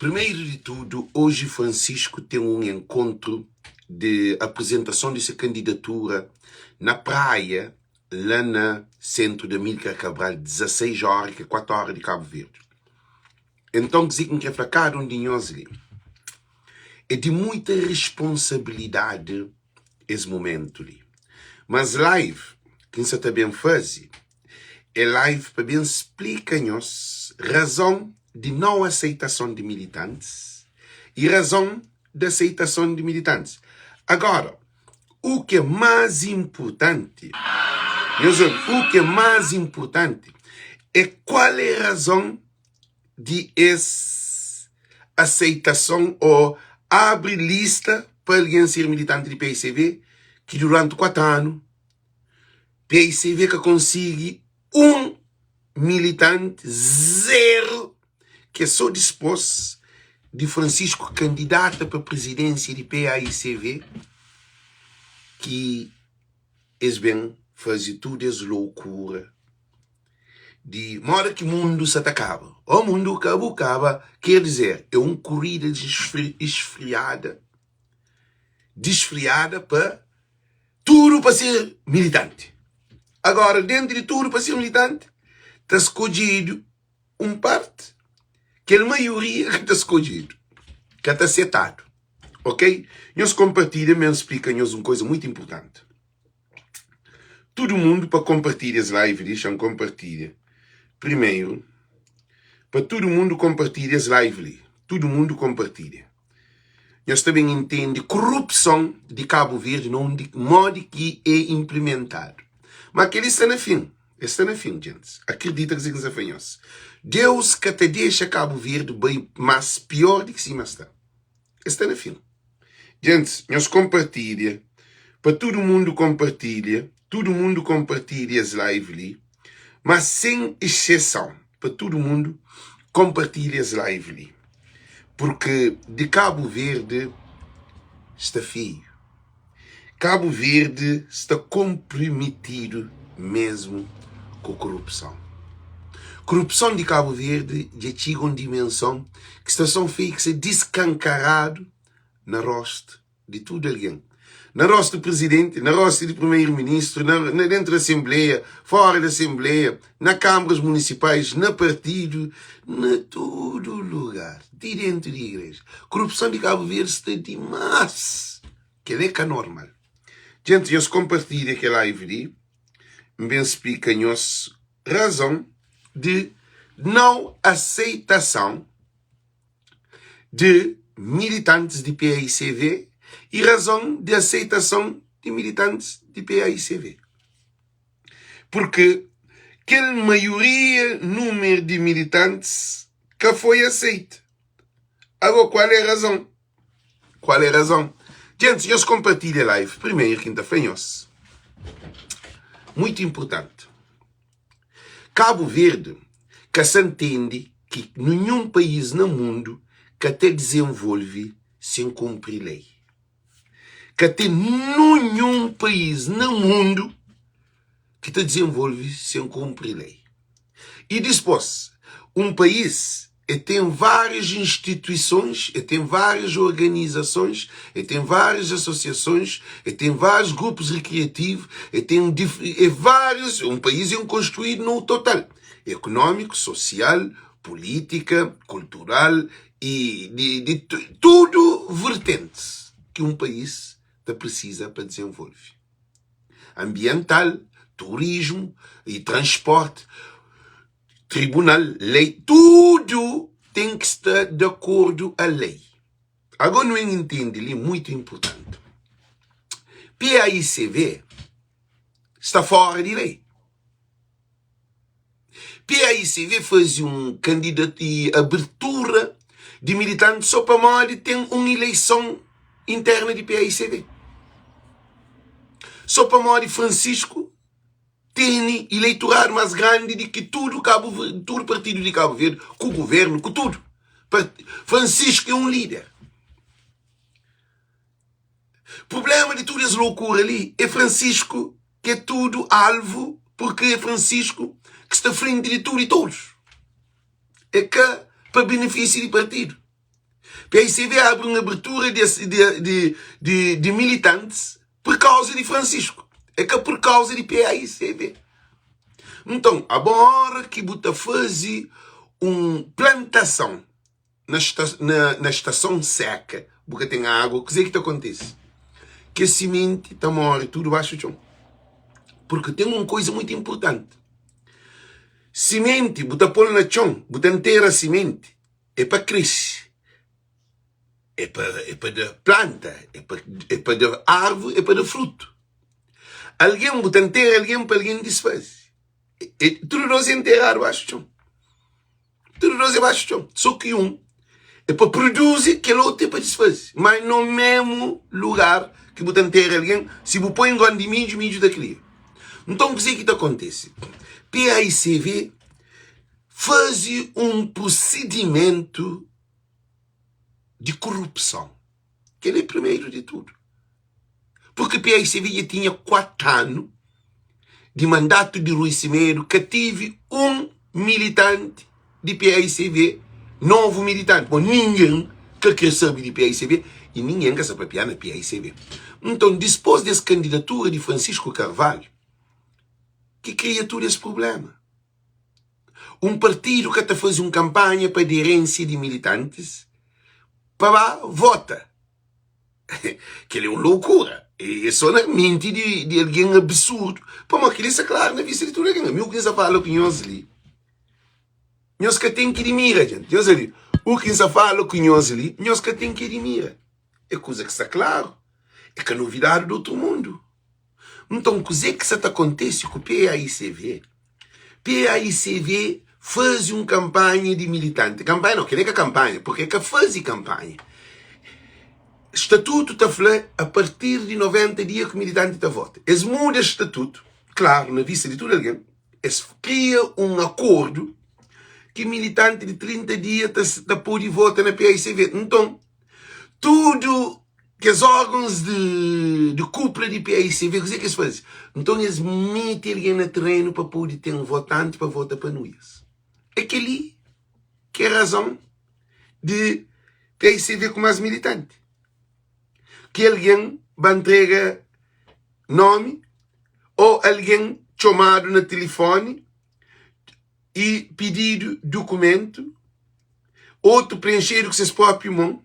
Primeiro di tudu, oji Francisco ten un enkontru di aprizentason di se kandidatura na Praia, la na sentru di Amílcar Cabral, 16 óra, ki é 4 óra di Kabu Verdi. Enton, kuzê ki N kre fla kada un di nhos li, é di muita responsabilidadi es mumentu li. Mas live ki N sa ta ben faze é live pa ben splika nhos razon di nau aseitason di militantis i razon di aseitason di militantis. Agora, u ki é más inpurtanti, nhos obi, u ki é más inpurtanti é kual é razon di es aseitason o abri lista pa algen ser militanti di PICV ki duranti 4 anu PICV ka konsigi un militanti, zeru, ki é so dispos di Francisco kandidata pa prizidensia di PAICV ki es ben faze tudu es loukura di moda ki mundu sa ta kaba. Oh mundu ka bu kaba, ker dizer, é un korida esfriada, disfriada pa tudu pa ser militanti. Agora, dentru di tudu pa ser militanti, ta skodjedu un parti, kel maioria ka ta skodjedu, ka ta setadu. Ok? Nhos konpartilha, mi N splika nhos un koza muitu inpurtanti. Tudu mundu pa konpartilha es live li, xa-m konpartilha primeru pa tudu mundu konpartilha es live li, tudu mundu konpartilha. Nhos ta ben intende korupson di Kabu Verdi na undi, modi ki é inplimentadu. Ma kel-li sta na fin, el sta na fin, djentis. Akridita kuzê ki N sta fla nhos. Deus ka ta dexa Kabu Verdi bai más pior di ki sima sta. El sta na fin. Djentis, nhos konpartilha pa tudu mundu konpartilha, tudu mundu konpartilha es live li, ma sen exseson, pa tudu mundu konpartilha es live li, purki di Kabu Verdi sta feiu. Kabu Verdi sta konprimitidu mesmu ku korupson. Korupson di Kabu Verdi dja txiga un dimenson ki sta son feiu ki sta diskankaradu na rostu di tudu algen. Na rostu di prizidenti, na rostu di primeru-ministru, na na dentu di asenbleia, fora di asenbleia, na kanbras munisipais, na partidu, na tudu lugar, ti dentu di igreja. Korupson di Kabu Verdi sta dimás! Kel-li é ka normal. Djenti, nhos konpartilha kel live li. N ben splika nhos razon di nau aseitason di militantis di PAICV i razon di aseitason di militantis di PAICV. Purki kel maioria numeru di militantis ka foi aseite. Ago, kual é razon? Kual é razon? Djentis, nhos konpartilha live primeiro ki N ta fla nhos. Muitu inpurtanti. Kabu Verdi ka sa ntende ki ninhun país na mundu ka ta dizenvolve sen kunpri lei. Ka ten ninhun país na mundu ki ta dizenvolve sen kunpri lei. I dispôs, un país e ten várias instituisons, e ten várias organizasons, e ten várias asosiasons, e ten várius grupus rikriativu, e ten e várius, un país é un konstruídu na un total, ekonómiku, sosial, pulítika, kultural i di di tudu vertentis ki un país ta prisiza pa dizenvolve. Anbiental, turismu i transporti, tribunal, lei, tudu ten ki sta di akordu a lei. Agora nu intende li muitu inpurtanti, PAICV sta fora di lei. PAICV faze un kandidat i abertura di militanti so pamodi ten un ileison interna di PAICV. So pamodi Francisco tene ileitoradu mas grandi di ki tudu Kabu tudu partidu di Kabu Verdi, ku guvernu, ku tudu. Francisco é un lider. Prublema di tudu es lokura li é Francisco ki é tudu alvu purki é Francisco ki sta frenti di tudu i todos. É ka pa benefísiu di partidu. PICV abri un abertura di di di di militantis pur kauza di Francisco, é ka pur kauza di PAICV. Nton, abo ora ki bu ta faze un plantason na na na stason seka, bu ka ten agu, kuzê ki ta kontise? Kes simenti ta móre tudu baxu txon. Purki ten un kuza mutu inportanti, simenti bu ta pô-l na txon, bu ta ntera simenti, é pa krese, é pa é pa da planta, é pa é pa da arvi, é pa da frutu. Algen, bu ta ntera algen pa algen disfaze. E, tudu dos é nteradu baxu txon. Tudu dos é baxu txon. So ki un é pa produzi, kel otu é pa disfaze. Ma no memu lugar ki bu ta ntera algen, si bu poi un gran di midju, midju ta kria. Nton, kuzê ki ta kontise? PAICV faze un prosidimentu di korupson. Kel-li é primeru di tudu. Purki PAICV dja tinha 4 anu di mandatu di Rui Semedo, ka tive un militanti di PAICV, novu militanti. Bon, ningen ka kre sabe di PAICV y ningen ka sa papiá na PAICV. Nton, dispôs di es kandidatura di Francisco Carvalho, ki kria tudu es prubléma. Un partidu ka ta faze un kanpanha pa aderénsia di militantis pa ba vota. Kel-li é un lokura. É sô na menti di, di algen absurdu. Pamodi kel-li sta klaru na vista di tudu algen. Ami, u ki N sta fala ku nhos li, nhos ka ten ki dimira, jenti. Nhos sabe, u ki N sta fala ku nhos li, nhos ka ten ki dimira. É kuza ki sta klaru. É ka novidadi di otu mundu. Nton, kuzê ki sa ta kontise ku PAICV? PAICV faze un kanpanha di militanti. Kanpanha nau, kel-li é ka kanpanha, purkê ka faze kanpanha. Statutu ta fla a partir di 90 dia ki militanti ta vota. Es muda statutu, klaru, na vista di tudu algen, es kria un akordu ki militanti di 30 dia ta ta pode vota na PAICV. Nton, Tudu kes órgons di, di kúpula di PAICV, kuzê ki es faze? Nton, es mete algen na terenu pa pode ten votanti pa vota pa Nuias. É kel-li ki é razon di PAICV ku más militanti. Ki algen ba ntrega nómi ô algen txomadu na tilifóni i pididu dukumentu, otu prenxedu ku ses própi mon,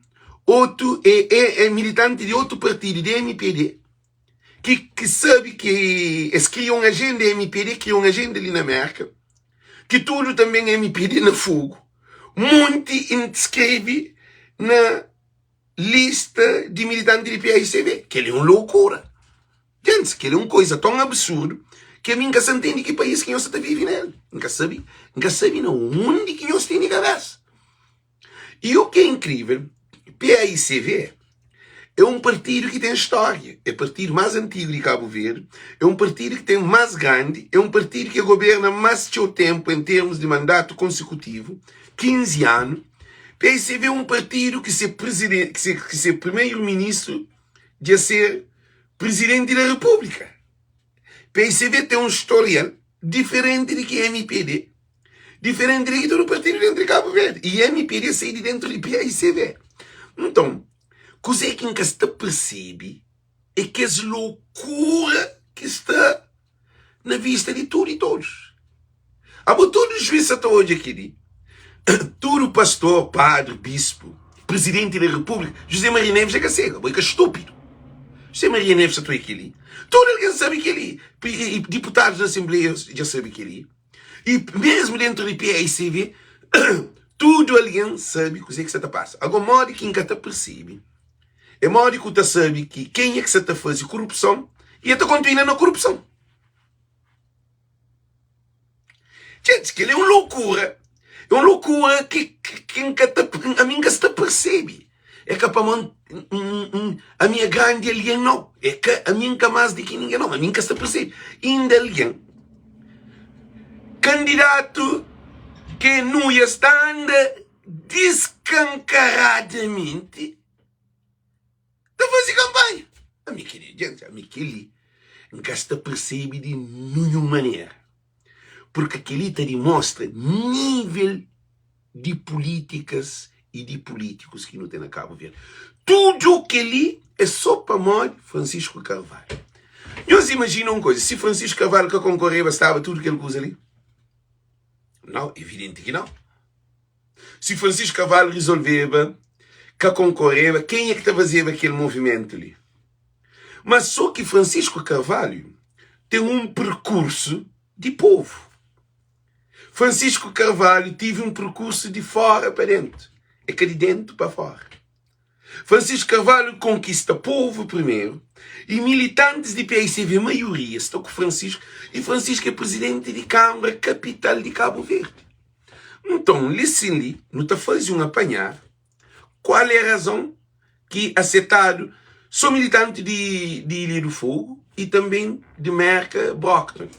otu é, é, é militanti di otu partidu, di MPD, ki, ki sabe ki es kria un ajenda MPD, kria un ajenda li na Mérka, ki tudu tanben MPD na fogu, monti inskrebe na lista di militanti di PAICV. Kel-li é un loucura. Gentis, kel-li é un koiza ton absurdu ki ami N ka sa ntende ki país ki nhos sa ta vive na el. N ka sabe, N ka sabe na undi ki nhos tene kabésa. I u ki é inkrível, PAICV é un partidu ki ten stória, é partidu más antigu di Kabu Verdi, é un partidu ki ten más grandi, é un partidu ki goberna más txeu ténpu en termus di mandatu konsekutivu, 15 anu. PAICV é un partidu ki se priziden, ki se, ki se primeru-ministru dja ser Presidenti da Repúblika. PICV ten un storial diferenti di ki MPD, diferenti di ki tudu partidu dentru di Kabu Verdi. I MPD sai di dentru di PICV. Nton, kuzê ki N ka sta persebe é kes lokura ki sta na vista di tudu i todos. Abo tudu juiz sa ta odja keli. Tudu pastor, padri, bispu, presidenti di repúblika, José Maria Neves é ka sega, abo é ka stúpidu. José Maria Neves sa ta odja keli. Tudu algen sabe keli. I diputadus na asenbleia dja sabe keli. I mesmu dentru di PAICV, tudu algen sabe kuzê ki sa ta pasa. Ago modi ki N ka ta persebe é modi ku ta sabe ki kenha ki sa ta faze korupson i el ta kontinua na korupson. Gente, kel é un loucura. É un loucura ki, ki, ki N ka ta, ami N ka sta percebe. É ka pamodi ami é grandi algen, não. É ka, ami N ka más di ki ningen, não. Ami N ka sta percebe. Inda algen, kandidatu ki é Nuias ta anda diskankaradamenti ta faze kanpanha. Ami kel-li, gente, ami kel-li N ka sta persebe di ninhun manera. Purki kel-li ta dimostra nível di pulítikas. i di pulítikus ki nu ten na Kabu Verdi. Tudu kel-li é sô pamodi Francisco Carvalho. Nhos imajina un kuza, si Francisco Carvalho ka konkoreba, staba tudu kel kuza li? Nau, evidenti ki nau. Si Francisco Carvalho rizolveba ka konkoreba, kenha ki ta fazeba kel movimentu li? Mas sô ki Francisco Carvalho ten un perkursu di povu. Francisco Carvalho tive un perkursu di fóra pa déntu, é ka di déntu pa fóra. Francisco Carvalho konkista povu primeru y militantis di paicv, maioria, sta ku Francisco y Francisco é prizidenti di Kanbra kapital di Kabu Verdi. Nton, li sin li, nu ta faze un apanhadu kual é razon ki asetadu so militanti di di Ilha do Fogo y tanben di Merka, Brockton.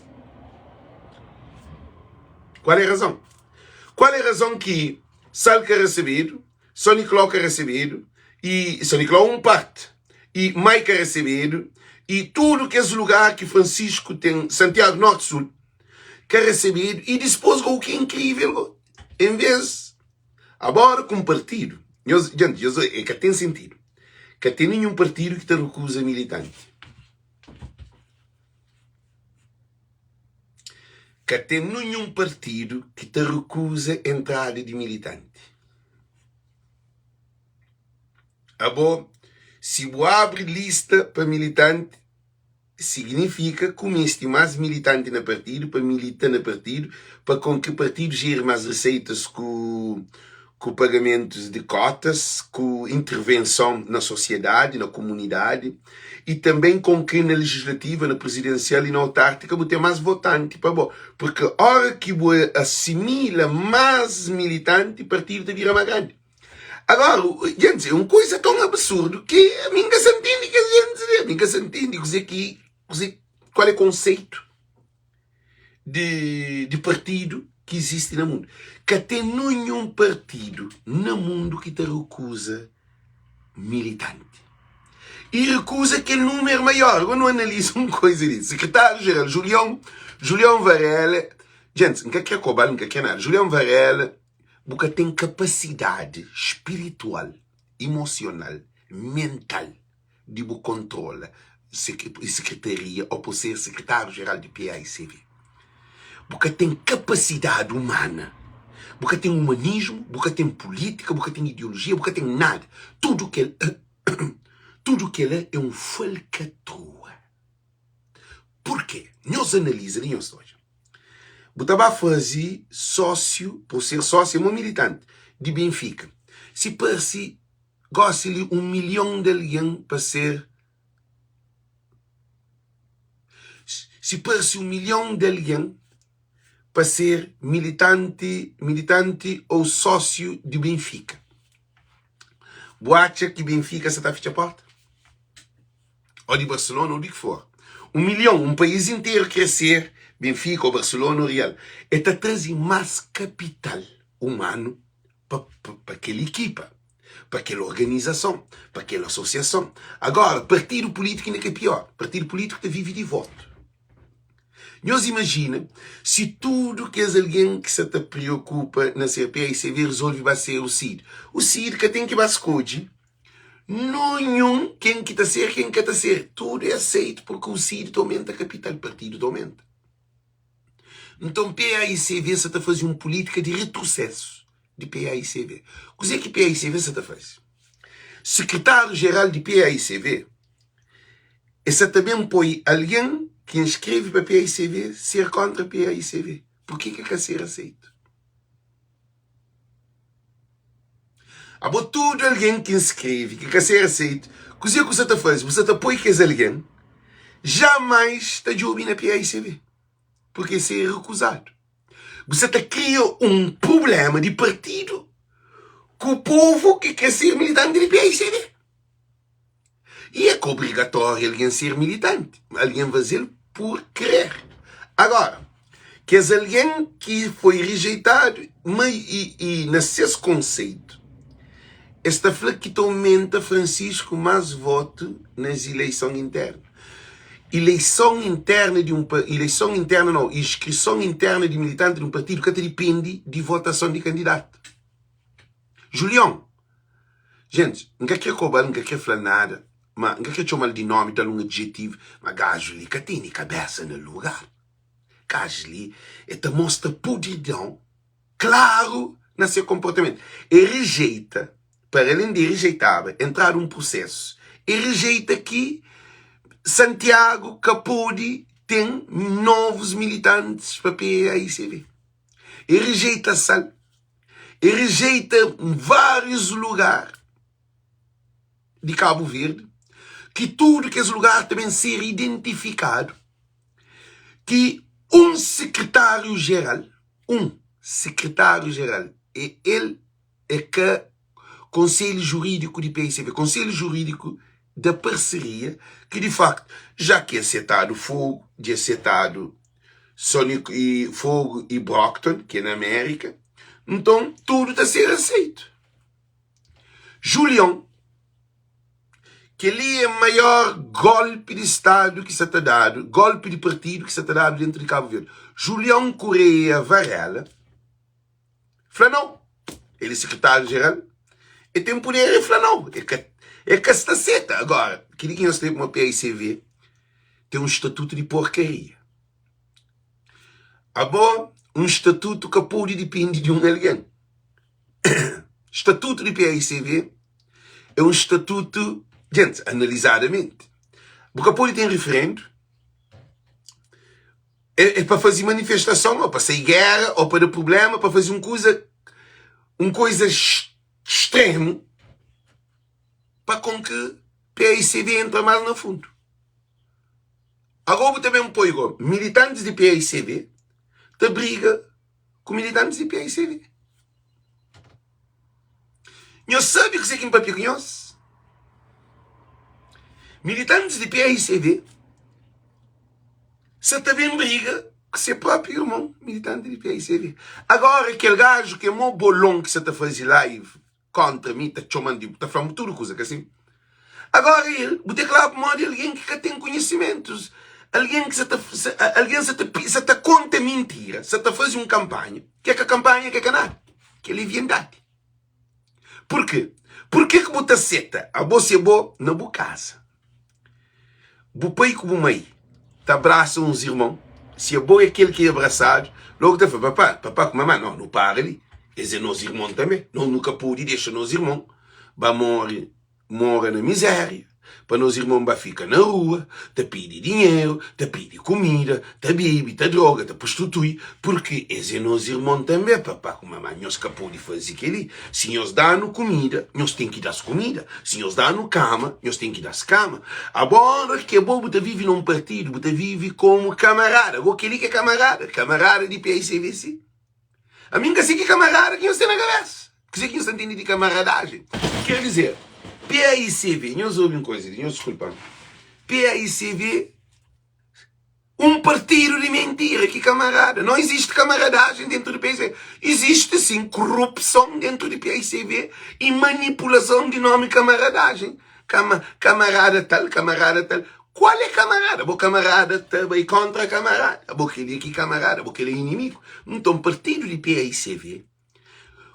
Kual é razon? Kual é razon ki Sal ka resebedu, São Nicolau ka resebedu y São Nicolau un parti y Mai ka resebedu y tudu kes lugar ki Francisco ten, Santiago Norte Sul ka resebedu y dispos go, u ki é inkrivel go, en vez Abora ku un partidu, nhos, djant, nhos, e ka ten sentidu. Ka ten ninhun partidu ki ta rekuza militanti. Ka ten ninhun partidu ki ta rekuza entrada di militanti. Abo, si bu abri lista pa militanti, Signifika ku mesti más militanti na partidu pa milita na partidu pa kon ki partidu jeri más reseitas ku ku pagamentus di kotas ku intervenson na sosiedadi na komunidadi i tanben kon ki na lejislativa na prizidensial i na otartika bu ten más votanti pa bo purki ora ki bu asimila más militanti partidu ta bira má grandi. Agora, gente, é un koisa ton absurdu ki mi N ka sa ntende kes gentis li. Mi N ka sa ntende kuzê ki, kuzê, kual é konseitu di, di partidu ki izisti na mundu. Ka ten ninhun partidu na mundu ki ta rekuza militanti. I rekuza kel númeru maior. Agora nu analiza un koisa li. Sekretáriu-jeral Julião, Julião Varela, gente, N ka kre koba-l, N ka kre nada. Julião Varela Bu ka ten kapasidadi spiritual, emosional, mental di bu kontrola sekretaria ô bu ser sekretáriu jeral di PAICV. Bu ka ten kapasidadi umana, bu ka ten umanismu, bu ka ten pulítika, bu ka ten ideolojia, bu ka ten nada. Tudu kel tudu kela é un falkatrua. Purkê? Nhos analiza di nhos ta odja. Bu ta ba faze sósiu, pa bu ser sósiu é mo militanti di Benfika. Si parse gósi li un milhon di algen pa ser Si parse un milhon di algen pa ser militanti militanti ou sósiu di Benfika, bu atxa ki Benfika sa ta fitxa porta? Ou di Barcelona ou di ki for. Un milhon, un país interu kre ser Benfica ou Barcelona ou Real. E ta traze más kapital umanu pa, pa, pa kel ekipa, pa kel organizason, pa kel asosiason. Agora, partidu pulítiku inda ki é pior. Partidu pulítiku ta vive di votu. Nhos imajina si tudu kes algen ki sa ta preokupa na ser PAICV rezolve ba ser o CID. O CID ka ten ki ba skodje Nunhun ken ki ta ser ken ka ta ser tudu é aseitu purki u sidi ta omenta kapital partidu ta omenta nton paicv sa ta faze un pulitika di retrusesu di paicv kuze ki paicv sa ta faze sekretariu jeral di paicv e sa ta ben poi algen ki inskreve pa paicv ser kontra paicv purki ki ka ser aseitu. Abo tudu algen ki nskrevi ki ka ser aseitu, kuzê ku sa ta faze? Bu sa ta poi kes algen jamais ta djobe na PAICV, purke es ser rekuzadu. Bu sa ta kria un prublema di partidu ku povu ki kre ser militanti di PAICV. I é ka obrigatóriu algen ser militanti, algen faze-l pur krer. Agora, kes algen ki foi rijeitadu, ma i, i na ses konseitu, es ta fla ki ta omenta Francisco más votu nas ileison internu. Ileison interna di un ileison interna nau, inskrison interna di militanti di un partidu ka ta dipende di votason di kandidatu. Julion. Gentis, N ka kre koba-l, N ka kre fla-l nada, ma N ka kre txoma-l di nomi, da-l un adjetivu, ma gaju li ka tene kabésa na lugar. Gaju li, e ta mostra podridon klaru na se konportamentu. E rejeita, para alén di e rejeitaba entradu un prusésu, e rejeita ki Santiagu ka pode ten novus militantis pa PAICV. E rejeita Sal, e rejeita várius lugar di Kabu Verdi, ki tudu kes lugar ta ben ser identifikadu ki un sekretáriu jeral, un sekretáriu jeral, e el é ka konselhu jurídiku di PICV, konselhu jurídiku da parseria ki di faktu, já ki asetadu Fogo, dja asetadu Sonic i Fogo i Brockton, ki é na Amérika, nton tudu ta ser aseitu. Julion, Kel-li é maior golpi di stadu ki sa ta dadu, golpi di partidu ki sa ta dadu dentu di Kabu Verdi. Julião Correia Varela fla nau. El é sekretáriu jeral, el ten puder, el fla nau. El ka, el ka sta seta. Agora, kel-li ki nhos ta ma PAICV ten un statutu di porkaria. Abo, un statutu ka pode dipende di un algen. Statutu di PAICV é un statutu, djents, analizadamenti, bu ka pode ten referendu, é, é pa faze manifestason, ou pa sai gera, ou pa da problema, pa faze un kuza, un koisa extremu, pa kon ki PAICV entra más na fundu. Agora bu ta ben poi go militantis di PAICV ta briga ku militantis di PAICV. Nhos sabe kuzê ki N papia ku nhos? Militantis di PAICV sa ta ben briga ku se própi irmon militanti di PAICV. Agora kel gaju ki é mó bolon ki sa ta faze live kontra mi, ta txoma-m di, ta fla-m tudu kuza, ka sin? Agora el, bu ten klabu modi algen ki ka ten konhisimentus, algen ki sa ta, algen sa ta, sa ta konta mintira, sa ta faze un kanpanha, ke ka kanpanha, ke ka nada, ke leviandadi. Purke? Purke ki bu ta seta abo se bo na bu kaza? Bu pai ku bu mai ta abrasa uns irmon, si abo é kel ki é abrasadu, logu ta fla, Papá, papá ku mamá, no, nu para li, es é nos irmon tanbê, nos nu ka pode dexa nos irmon ba more mora na mizéria, pa nos irmon ba fika na rua ta pidi dinheru, ta pidi kumida, ta bebe, ta droga, ta prostitui, purki es é nos irmon tanbê. Papá ku mamá, nhos ka pode faze kel-li. Si nhos da-nu kumida, nhos ten ki da-s kumida. Si nhos da-nu kama, nhos ten ki da-s kama. Abo, óra ki abo bu ta vive na un partidu, bu ta vive komu kamarada. Ago kel-li ki é kamarada? Kamarada di PICVC. Ami N ka si ki kamarada ki nhos ten na kabésa. Kuzê ki nhos ta ntende di kamaradajen? Ker dizer, PAICV, nhos obi un koza li, nhos diskulpa-m. PAICV, un partidu di mentira, ki kamarada? Não existe kamaradagem dentro di PAICV. Existe sim korupson dentro di PAICV e manipulason di nomi kamaradagem. Kama, kamarada tal, kamarada tal. Kual é kamarada? Bo kamarada ta bai kontra kamarada. Bo kel-li é ki kamarada, bo kel-li é inimigu. Nton, partidu di PAICV,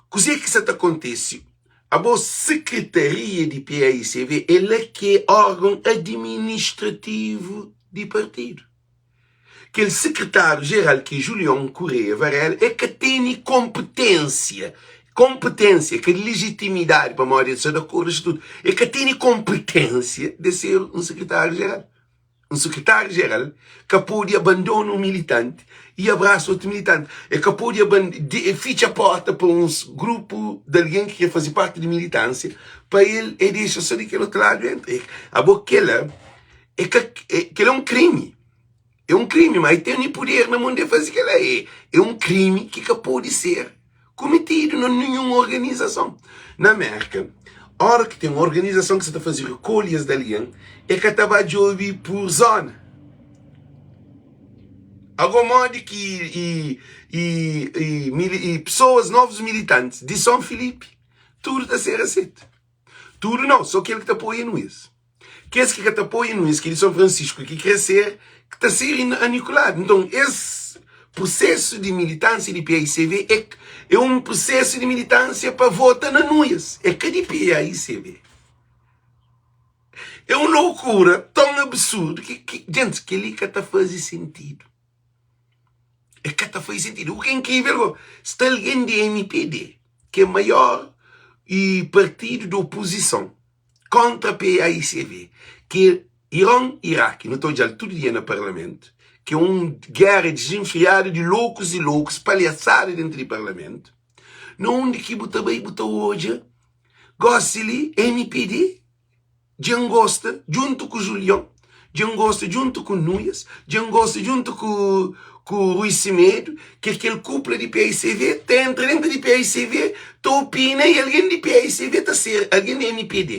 kuzê ki sa ta kontise? Abo, sekretaria di PAICV é la ki é órgon adiministrativu di partidu. Kel sekretáriu jeral ki é Julion Correia Varela é ka tene konpetensia, konpetensia, ka lejitimidadi pamodi el sta di akordu ku statutu, el ka tene konpetensia de ser un sekretáriu jeral. Un sekretáriu jeral ka pode abandona un militanti i abrasa otu militanti. El ka pode fitxa porta pa uns grupu di algen ki kre faze parti di militansia pa el e dexa so di kel otu ladu entra. Abo kela É ka, é, kel é un krimi. É un krimi, ma el tene puder na mon de faze kel-la. É, é un krimi ki ka pode ser kometidu na ninhun organizason. Na Mérka, óra ki ten organizason ki sa ta faze rekolhas di algen, é ka ta ba djobe pur zona. Agó modi ki i, i, i, i, i pesoas, novus militantis di Son Filipi, tudu ta ser asetu. Tudu nau, so kel ki ta apoia Nunes. Kes ki ka ta apoia Nunes, ki é di Son Fransisku, ki kre ser, ki ta ser anikuladu. Nton, es. Prusesu di militánsia di paicv é é un prusesu di militánsia pa vota na Nuias, é ka di paicv. É un loukura ton absurdu ki, ki djentis, kel-li ka ta faze sentidu. É ka ta faze sentidu. U ki é inkrivel go, sta algen di mpd, ki é maior i partidu di opozison kontra paicv, ki é Iron Iraki, nu ta odja-l tudu dia na parlamentu, ki é un géra dizenfriadu di loukus i loukus, palhasada dentu di parlamentu, na undi ki bu ta bai bu ta odja gosi li mpd dja N gosta djuntu ku Julion, dja N gosta djuntu ku Nuias, dja N gosta djuntu ku ku Rui Semedo, ki é kel kupla di paicv ta entra dentu di paicv ta opina i algen di paicv ta ser algen di mpd.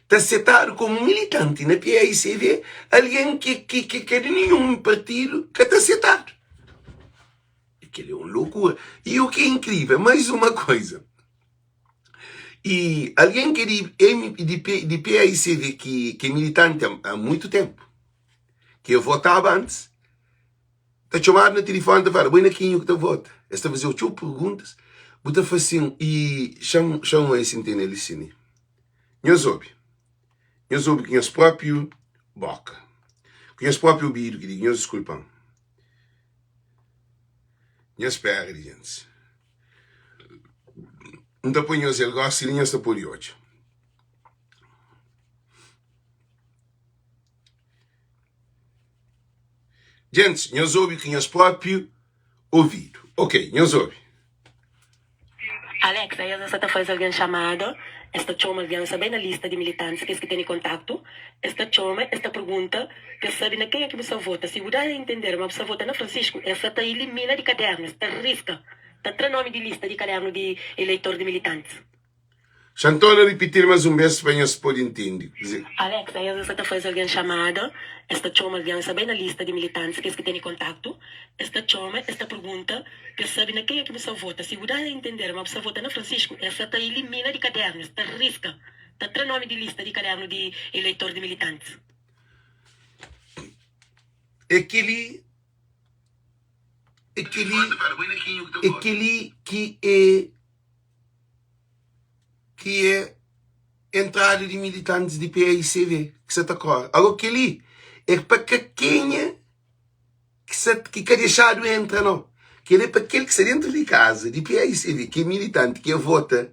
ta setadu komu militanti na paicv, algen ki ki ki ka di ninhun partidu ka ta setadu. Kel-li é un lokura. I u ki é inkrivel, mais uma koiza, i algen ki é di M di P di paicv ki ki é militanti a muitu tenpu, ki e votaba antis, ta txomadu na tilifoni ta fala, bo é na kenha ku ta vota? Es ta faze-u txeu perguntas, bu ta fla sin, i xa-m xa-m oia si N tene li si li. Nhos obi, nhos obi ku nhos própi bóka, ku nhos própi obidu ki diga, nhos diskulpa-m, nhos spera di gentis. N ta poi nhos el gósi li, nhos ta pode odja. Gentis, nhos obi ku nhos própi ovidu. Ok, nhos obi. Alexa, es sa ta faze algen xamada, es ta txoma algen, sa bai na lista di militantis, kes ki tene kontaktu, es ta txoma, es ta pergunta pa es sabe na kenha ki bu sa vota. Si bu da a entender ma bu sa vota na Francisco, es sa ta ilimina di kadernu, es ta riska, ta tra nomi di lista di kadernu di eleitor di militantis. Xa N torna ripitil mas un bes pa nhos pode ntende kuze. Alexa, es sa ta faze algen xamada, es ta txoma algen, sa bai na lista di militantis, kes ki tene kontaktu, es ta txoma, es ta pergunta pa es sabe na kenha ki bu sa vota. Si bu da a entender ma bu sa vota na Francisco, es sa ta ilimina di kadernu, es ta riska, ta tra nomi di lista di kadernu di eleitor di militantis. É kel-li, é kel-li, é kel-li ki é. ki é entrada di militantis di paicv ki sa ta kore. Agora kel-li é pa ka kenha ki sa ki ka dexadu entra nau. Kel-li é pa kel ki sta dentu di kaza di paicv ki é militanti ki é vota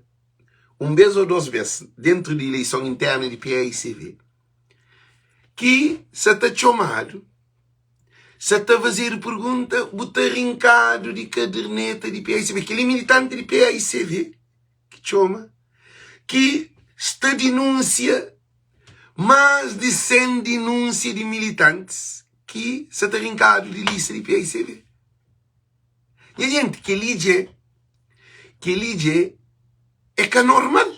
un bes ô dos bes dentu di ileison interna di paicv ki sa ta txomadu sa ta fazedu pergunta bu ta rinkadu di kaderneta di paicv. Kel-li é militanti di paicv. ki txoma ki sta dinúnsia más di 100 dinúnsia di militantis ki sa ta rinkadu di lista di paicv. Nha jenti, kel-li dje, kel-li dje é ka normal.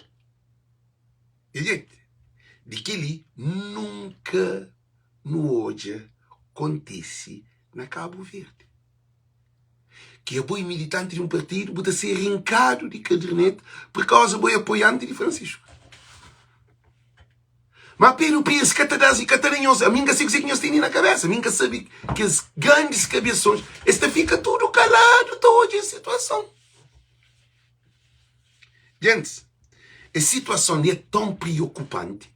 Nha jenti, di kel-li nunka nu odja kontise na Kabu Verdi. Ki abo é militanti di un partidu, bu ta ser rinkadu di kaderneta pur kauza bo é apoianti di Francisco. Ma Pedro Pires ka ta da-s i ka ta da nhos. Ami N ka sabe kuzê ki nhos tene na kabésa. Ami N ka sabe kes grandis kabesons. Es ta fika tudu kaladu ta odja es situason. Gentis, es situason li é ton priokupanti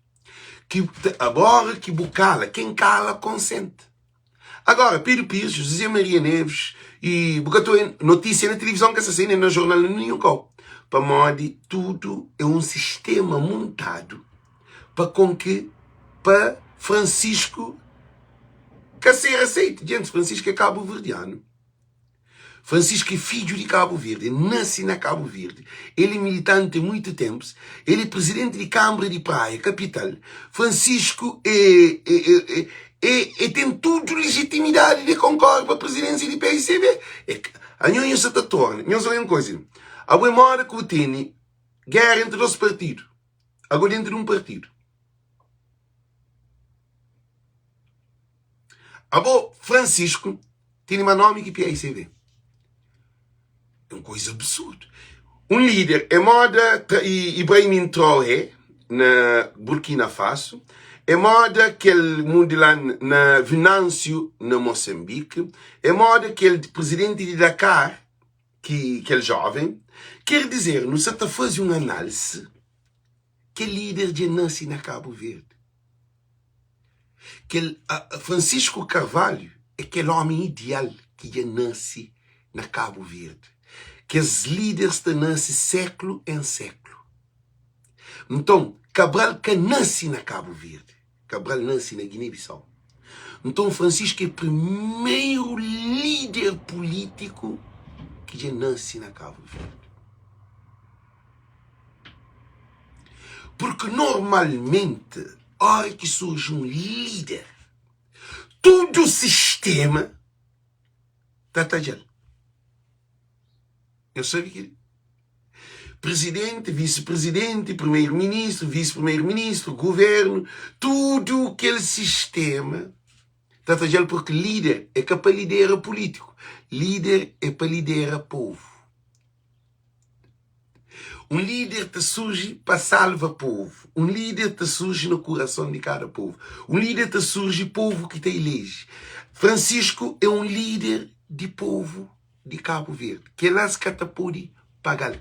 ki agora ki bu kala, ken kala konsenti. Agora, Pedro Pires, José Maria Neves e bu ka ta oia notísia na tilivizon ka sta sai nen na jornal na ninhun kau. Pamodi tudu é un sistema muntadu pa kon ki pa Francisco ka ser aseite. Gentis, Francisco é kabuverdianu. Francisco é fidju di Kabu Verdi, el nase na Kabu Verdi, el é militante há muitu ténpus, el é prizidenti di Kanbra di Praia, kapital. Francisco é, é, é, é, é ten tudu lijitimidadi di konkore pa prizidénsia di PICB. É, anho nho sa ta torna, nhos oia un koza li, abo é moda ku bu tene géra entri dos partidu, ago dentu di un partidu. Abo Francisco tene ma nomi ki PICV. É un koisa absurdu. Un lider é moda Ibrahim Traoré na Burkina Faso. É moda kel munde la na Venâncio na Moçambique, é moda kel presidente di Dakar ki kel joven, ker dizer nu sa ta faze un analise kel lider dja nase na Cabo Verde. Kel Francisco Carvalho é kel omi ideal ki dja nase na Cabo Verde. Kes liders ta nase seklu en seklu. Nton, Cabral ka nase na Cabo Verde, Cabral nase na Guiné-Bissau. Nton, Francisco é primeru líder pulítiku ki dja nase na Cabo Verde. Purki normalmenti, óra ki surji un líder, tudu sistéma ta tadja-l. Nhos sabe kel-li? Prizidenti, visi-prizidenti, primeru-ministru, visi-primeru-ministru, govérnu, tudu kel sistéma ta tadja-l purki líder é ka pa lidera pulítiku, líder é pa lidera povu. Un líder ta surji pa salva povu. Un líder ta surji na kurason di kada povu. Un líder ta surji povu ki ta ileji. Francisco é un líder di povu di Kabu Verdi. Kelas ka ta pode paga-l.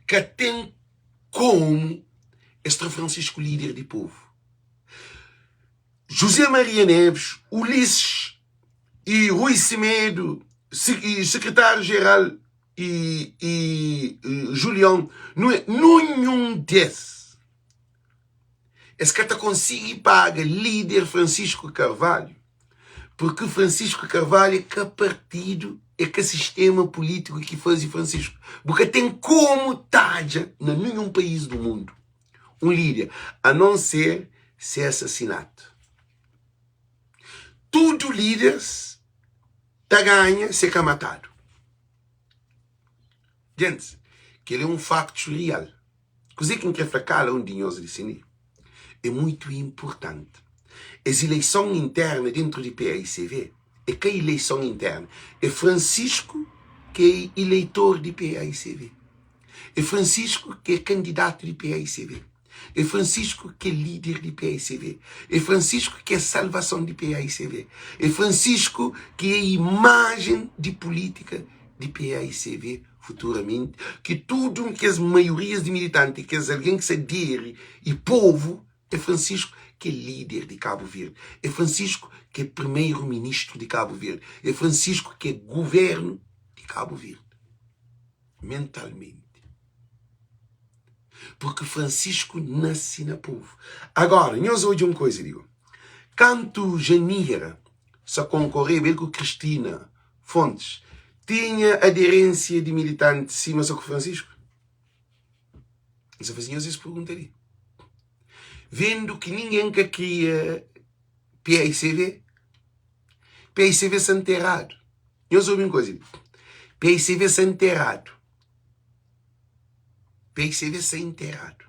Ka ten komu es tra Francisco líder di povu. José Maria Neves, Ulisses e Rui Semedo, e sekretáriu-jeral e, e, e Julião, nenhum des es ka ta konsigi paga líder Francisco Carvalho, porque Francisco Carvalho é ka partido, é ka sistema político ki faze Francisco. Bu ka ten como tadja na nenhum país do mundo um líder, a não ser se é assassinato. Tudu líderes ta ganha se ka matadu. Gentis, kel é un faktu real. Kuzê ki N krê fla kala un di nhos li sin li é muitu inpurtanti. Es ileison interna dentru di paicv é ka ileison interna, é Francisco ki é ileitor di paicv. É Francisco ki é kandidatu di paicv. É Francisco ki é líder di paicv. É Francisco ki é salvason di paicv. É Francisco ki é imajen di pulítika di paicv futuramenti, ki tudu kes maiorias di militanti, kes algen ki sa aderi i povu, é Francisco ki é líder di Kabu Verdi. É Francisco ki é primeru ministru di Kabu Verdi. É Francisco ki é guvernu di Kabu Verdi. Mentalmenti. Purki Francisco nase na povu. Agora, nhos odja un koza li. Kantu Janira sa konkoreba, el ku Cristina Fontes, tinha aderensia di militanti sima sa ku Francisco? N sa faze nhos es pergunta li. Vendu ki ningen ka kria PICV, PICV sa nteradu. Nhos obi un koza li. PICV sa nteradu. PICV sa nteradu.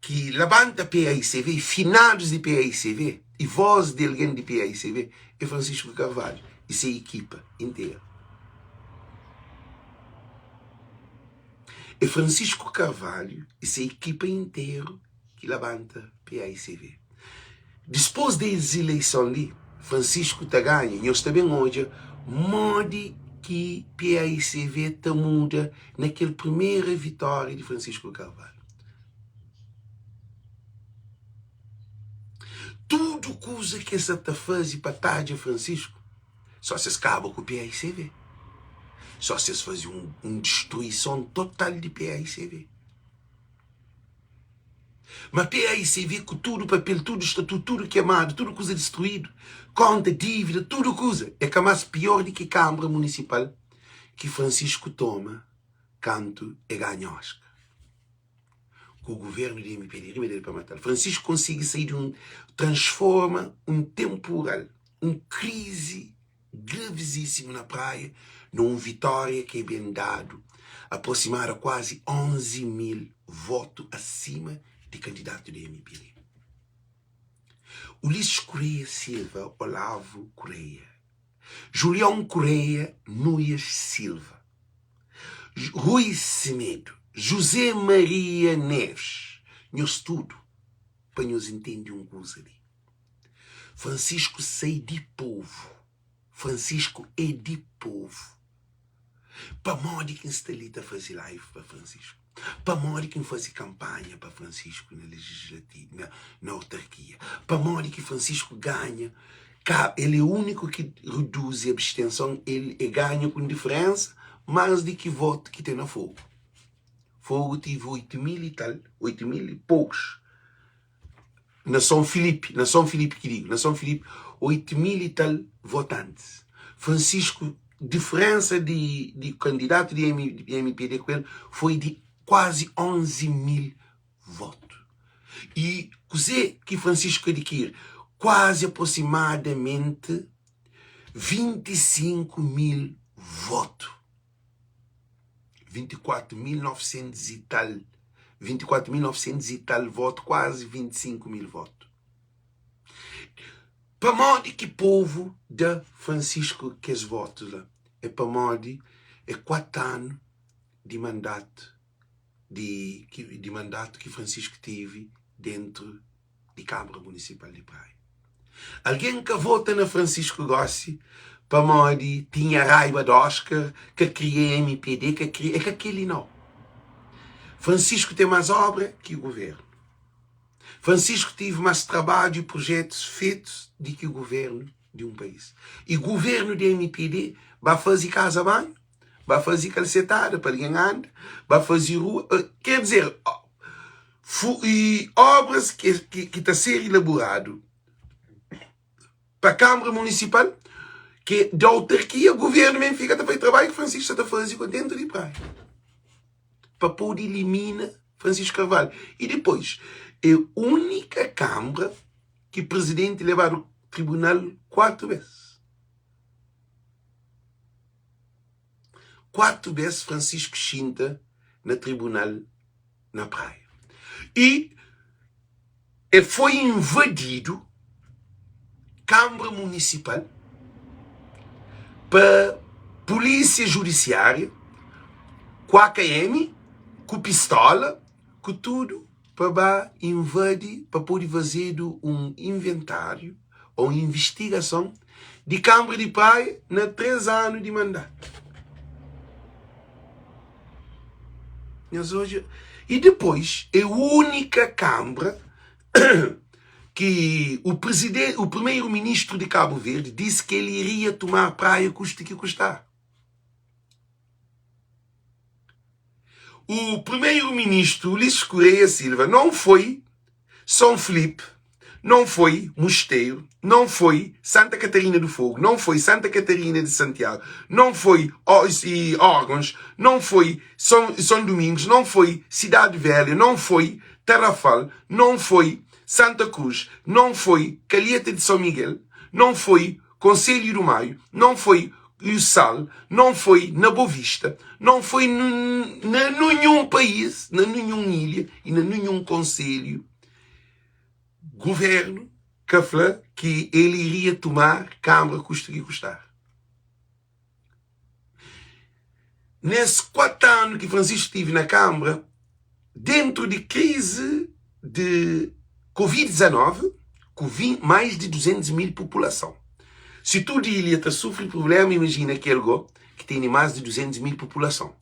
Ki labanta PICV i finadus di PICV i voz di algen di PICV é Francisco Carvalho i se ekipa interu. É Francisco Carvalho i se ekipa interu ki labanta PICV. Dispôs di es ileison li, Francisco ta ganha, nhos ta ben odja modi ki PAICV ta muda na kel primera vitória di Francisco Carvalho. Tudu kuza ki es sa ta faze pa tadja Francisco, só si es kaba ku PAICV, só si es faze un distruison total di PAICV. Ma PAICV ku tudu papel, tudu statutu, tudu kemadu, tudu kuza distruídu, konta, dívida, tudu kuza, é ka más pior di ki Kanbra Munisipal ki Francisco toma kantu e ganha Oscar ku guvernu di MPD riba del pa matal. Francisco konsigi sai di un transforma un temporal, un krizi gravisísimu na Praia na un vitória ki é ben dadu, aprosimadu a kuazi 11 mil votu asima di kandidatu di mpd. Ulisses Correia Silva, Olavo Correia, Julião Correia Nuias Silva, Rui Semedo, José Maria Neves. Nhos tudu pa nhos intende un kuza li. Francisco sai di povu. Francisco é di povu. Pamodi ki N sta li ta faze live pa Francisco? Pamodi ki N faze kanpanha pa Francisco na legislativu, na, na autarkia? Pamodi ki Francisco ganha? Ka, el é úniku ki reduzi abstenson, el e ganha ku diferensa más di ki votu ki ten na Fogo. Fogo tive 8 mil e tal, 8 mil e poucos na São Filipe, na São Filipe ki digo, na São Filipe, 8 mil e tal votantes. Francisco, diferença di, di candidato di M, MPD ku el foi di quase 11 mil voto. E kuzê ki Francisco adquire? Quase aproximadamente 25 mil voto. 24.900 e tal, 24.900 e tal voto, quase 25 mil voto. Pamodi ki povo da Francisco kes votos la? É pamodi é 4 anu di mandato di, di mandato ki Francisco teve dentro di Câmara Municipal di Praia. Algen ka vota na Francisco gosi pamodi tinha raiba di Oscar, ka kria MPD, ka kria, é ka keli nau. Francisco ten mas obra ki governo. Francisco tive mas trabadju i projetus fetus di ki governo di un país. I governo di MPD ba fazi kaza banhu, ba fazi kalsetada pa algen anda, ba fazi rua, ker dizer, i obras ki ta ser elaboradu pa Câmara Municipal ki di autarkia, governo mesmo fika ta faze trabadju ki Francisco sa ta faze ku dentro di Praia pa pode elimina Francisco Carvalho. E depois é única Câmara ki presidente levadu tribunal 4 vez. 4 vez Francisco xinta na tribunal na Praia. E e foi invadidu Câmara Municipal pa Polícia Judiciária ku AKM, ku pistola, ku tudu pa ba invadi pa pode fazedu un inventáriu ou un invistigason di Câmara di Praia na 3 anu di mandatu. Nhos odja. E depois é única Câmara que o presidente, o primeiro-ministro de Cabo Verde disse que ele iria tomar praia custe que custar. O primeiro-ministro Ulisses Correia Silva não foi São Felipe, não foi Mosteiro, não foi Santa Catarina do Fogo, não foi Santa Catarina de Santiago, não foi Órgãos, não foi São, São Domingos, não foi Cidade Velha, não foi Tarrafal, não foi Santa Cruz, não foi Calheta de São Miguel, não foi Conselho do Maio, não foi Sal, não foi na Bovista, não foi na nenhum país, na nenhum ilha e na nenhum conselho governo ka fla ki el iria tomar Câmara custa que custar. Nes 4 anu ki Francisco tive na Câmara, dentro di krizi di Covid-19, ku mais di 200 mil populason. Si tudu ilha ta sufri prublema, imajina kel go ki tene más di 200 mil populason.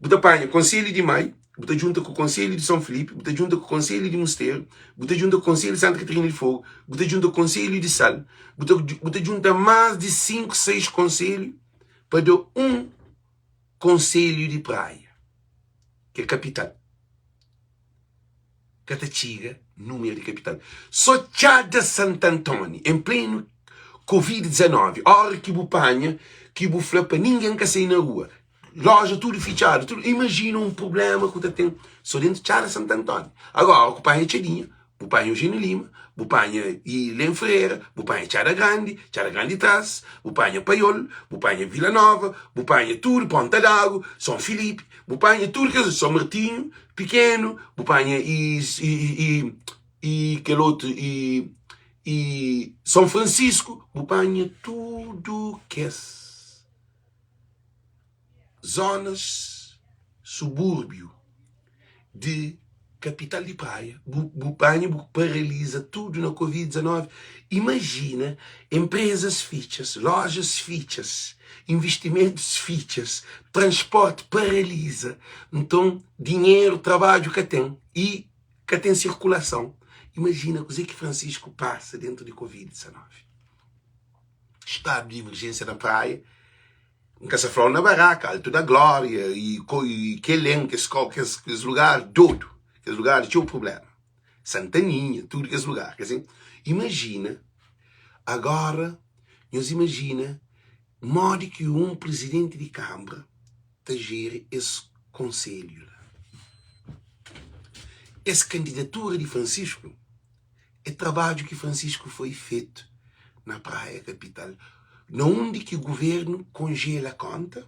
Bu ta panha Konselhu di Mai, bu ta djunta ku Konselhu di Son Filipi, bu ta djunta ku Konselhu di Musteru, bu ta djunta ku Konselhu di Santa Katarina di Fogu, bu ta djunta ku Konselhu di Sal, bu ta, bu ta djunta más di 5, 6 konselhu pa da un konselhu di Praia, ki é kapital. Ka ta txiga númeru di kapital. Só Txada Santantoni, en plenu Covid 19, óra ki bu panha, ki bu fla pa ningen ka sai na rua, loja tudu fitxadu, tudu, imajina un prublema ku ta ten só dentu Txada Santantoni. Agora, ku panha Txadinha, bu panha Eugênio Lima, bu panha Ilén Ferreira, bu panha Txada Grandi, Txada Grandi Trás, bu panha Paiol, bu panha Vila Nova, bu panha tudu, Ponta d'Agu, Son Filipe, bu panha tudu kes, Son Martinhu Pikenu, bu panha i, i, i, i kel otu, i, i Son Francisco, bu panha tudu kes zonas subúrbiu di. Kapital di Praia, bu bu panha bu paraliza tudu na Covid 19. Imajina enprezas fitxas, lojas fitxas, investimentus fitxas, transporti paraliza. Nton dinheru, trabadju ka ten i ka ten sirkulason. Imajina kuzê ki Francisco pasa dentu di Covid 19. Stadu di emerjênsia na Praia. N ka sa fla-u na Baraka, Altu da Glória i i Kelen, kes kau, kes kes lugar dodu, kes lugar di txeu prubléma. Santaninha, tudu kes lugar, ka sin? Imajina, agóra, nhos imajina modi ki un prizidenti di kanbra ta jeri es konselhu la. Es kandidatura di Francisco É trabadju ki Francisco foi fetu na Praia kapital, na undi ki guvernu konjela konta,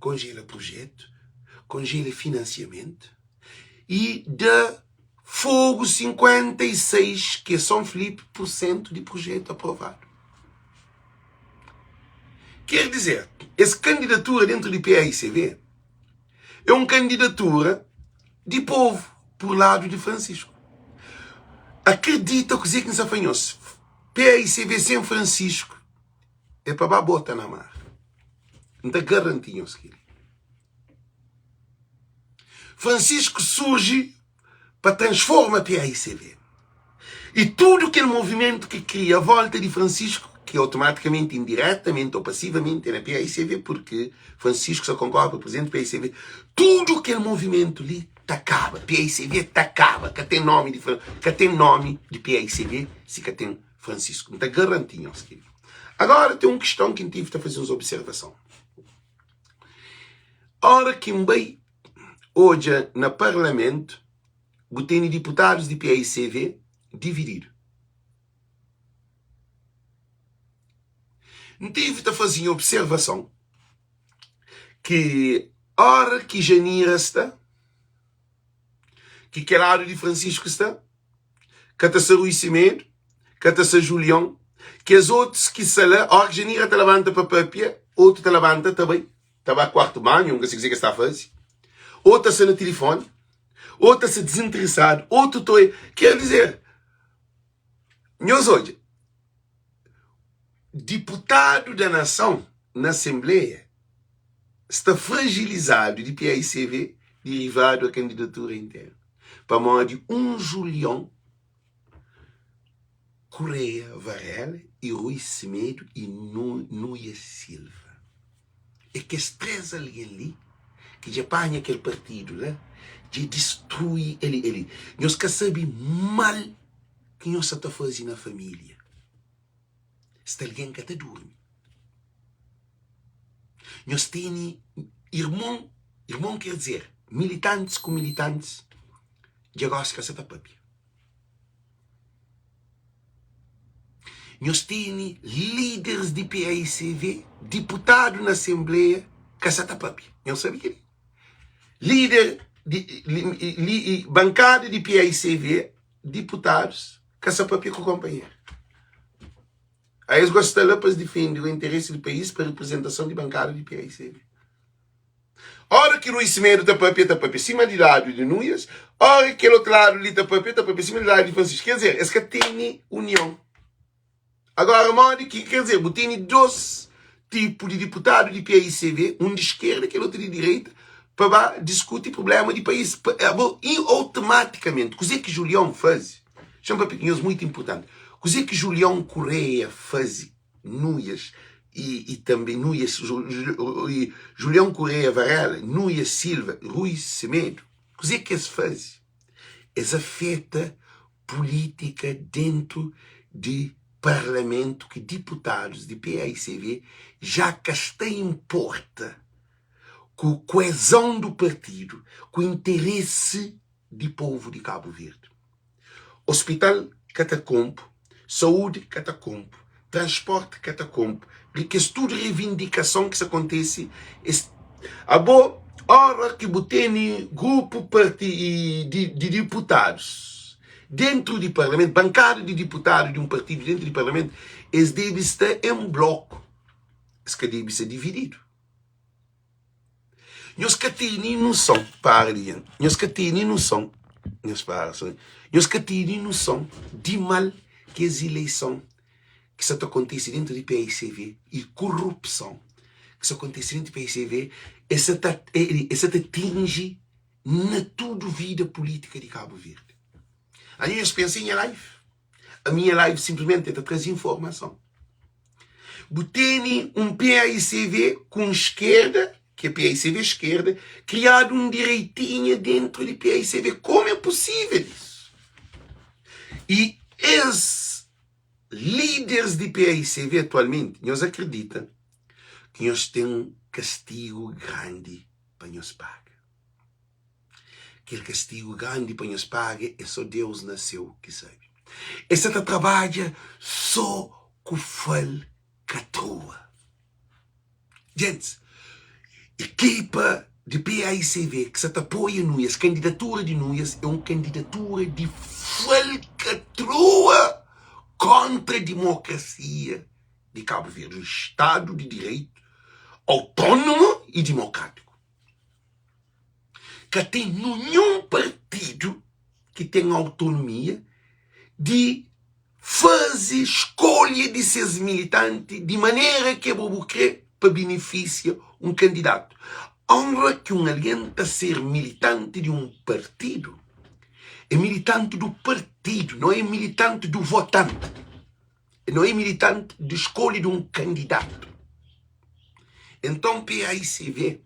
konjela prujetu, konjela finansiamentu y da fogu 56, ki é Son Filipe, pur sentu di prujetu aprovadu. Ker dizer, es kandidatura dentru di PAICV é un kandidatura di povu pur ladu di Francisco. Akredita kuzê ki N sta fla nhos, PAICV sen Francisco é pa ba bota na mar. N ta garanti nhos kel-li. Francisco surji pa transforma PAICV. I tudu kel movimentu ki kria a volta di Francisco, ki automaticamenti, indiretamenti ou passivamenti é na PAICV, purki Francisco sa konkorre pa presidenti PAICV, tudu kel movimentu li ta kaba, PAICV ta kaba, ka ten nomi di ka ten nomi di PAICV si ka ten Francisco. N ta garanti nhos kel-li. Agora ten un kiston ki N tive ta faze uns observason. Ora ki N bai odja na parlamentu, bu tene diputadus di PAICV divididu. N tive ta faze nha observason ki ora ki Janira sta, ki kel ladu di Francisco sta, ka ta sa Rui Semedo, ka ta sa Julion, kes otus ki sta la, ora ki Janira ta labanta pa papia, otu ta labanta ta bai. Ta ba kuartu banhu, N ka si kuzê ki es ta faze. Ô ta sta na tilifoni, ô ta sta dizinteresadu, otu ta oi. Ker dizer, nhos odja, diputadu da nason na asenbleia sta frajilizadu di PAICV derivadu a kandidatura interna, pamodi un Julion Correia Varela e Rui Semedo e Nuia Silva. É kes 3 algen li ki dja panha kel partidu la, dja distrui el el. Nhos ka sabe mal ki nhos sa ta faze na familia. Sta algen ka ta durmi. Nhos tene irmon, irmon ker dizer militantis ku militantis dja gosi ka sa ta papia. Nhos tene líderes di PAICV, diputadu na asenbleia ka sa ta papia. Nhos sabe kel-li? Líder di li, li, bankada di PAICV, diputadus ka sa papia ku konpanheru. A es gosta la pa es difende o interesi di país pa reprezentason di bankada di PAICV. Ora ki Rui Semedo ta papia, ta papia sima di ladu di Nuias, ora ki kel otu ladu li ta papia, ta papia sima di ladu di Francisco. Ker dizer, es ka tene union. Agora, modi ki, ker dizer, bu tene dos tipu di diputadu di PAICV, un di skerda, kel otu di direita, pa ba diskuti prublema di país. Pa, abo, i automaticamente, kuze ki Julião faze? Xa-m papia ku nhos, muitu importanti. Kuze ki Julião Correia faze Nuias i, i tanbe Nuias, i Julião Correia Varela, Nuias Silva, Rui Semedo. Kuzê ki es faze? Es afeta pulítika dentu di parlamentu ki diputadus di PAICV já ka sta inporta ku kuezão du partidu, ku interesi di povu di Kabu Verdi. Ospital ka ta konpu, saúdi ka ta konpu, transporti ka ta konpu, kes tudu revindikason ki sta kontese es abo ora ki bu tene grupu parti di di diputadus dentru di parlamentu, bankada di diputadu di un partidu dentru di parlamentu es debe sta en bloku, es ka debe sta divididu. Nhos ka tene noson, para di nhos ka tene noson. Nhos para so. Nhos ka tene noson di mal ki es ileison ki sa ta kontise dentu di paicv i korupson ki sa kontise dentu di paicv e sa ta e sa ta atinji na tudu vida pulítika di Kabu Verdi. Anho nhos pensa e nha live? Ami nha live simplesmente e ta traze informason. Bu tene un paicv ku un skerda ki é paicv skerda kriadu un direitinha dentru di paicv. Komu é pusível isu? I es Líderes di paicv atualmenti, nhos akredita ki nhos ten kastigu grandi pa nhos paga. Kel kastigu grandi pa nhos paga é sô Deus na séu ki sabe. Es sa ta trabadja sô ku falkatrua. Gentis, ekipa di paicv ki sa ta apoia Nuias, kandidatura di Nuias é un kandidatura di falkatrua kontra dimokrasia di Kabu Verdi, un stadu di direitu autónomu y dimokrátiku. Ka ten ninhun partidu ki ten autonomia di faze skolha di ses militanti di manera ke bo bu kre pa benefisia un kandidatu. Onra ki un algen ta ser militanti di un partidu, é militanti du partidu, no é militanti du votanti, no é militanti di skolha di un kandidatu. Enton paicv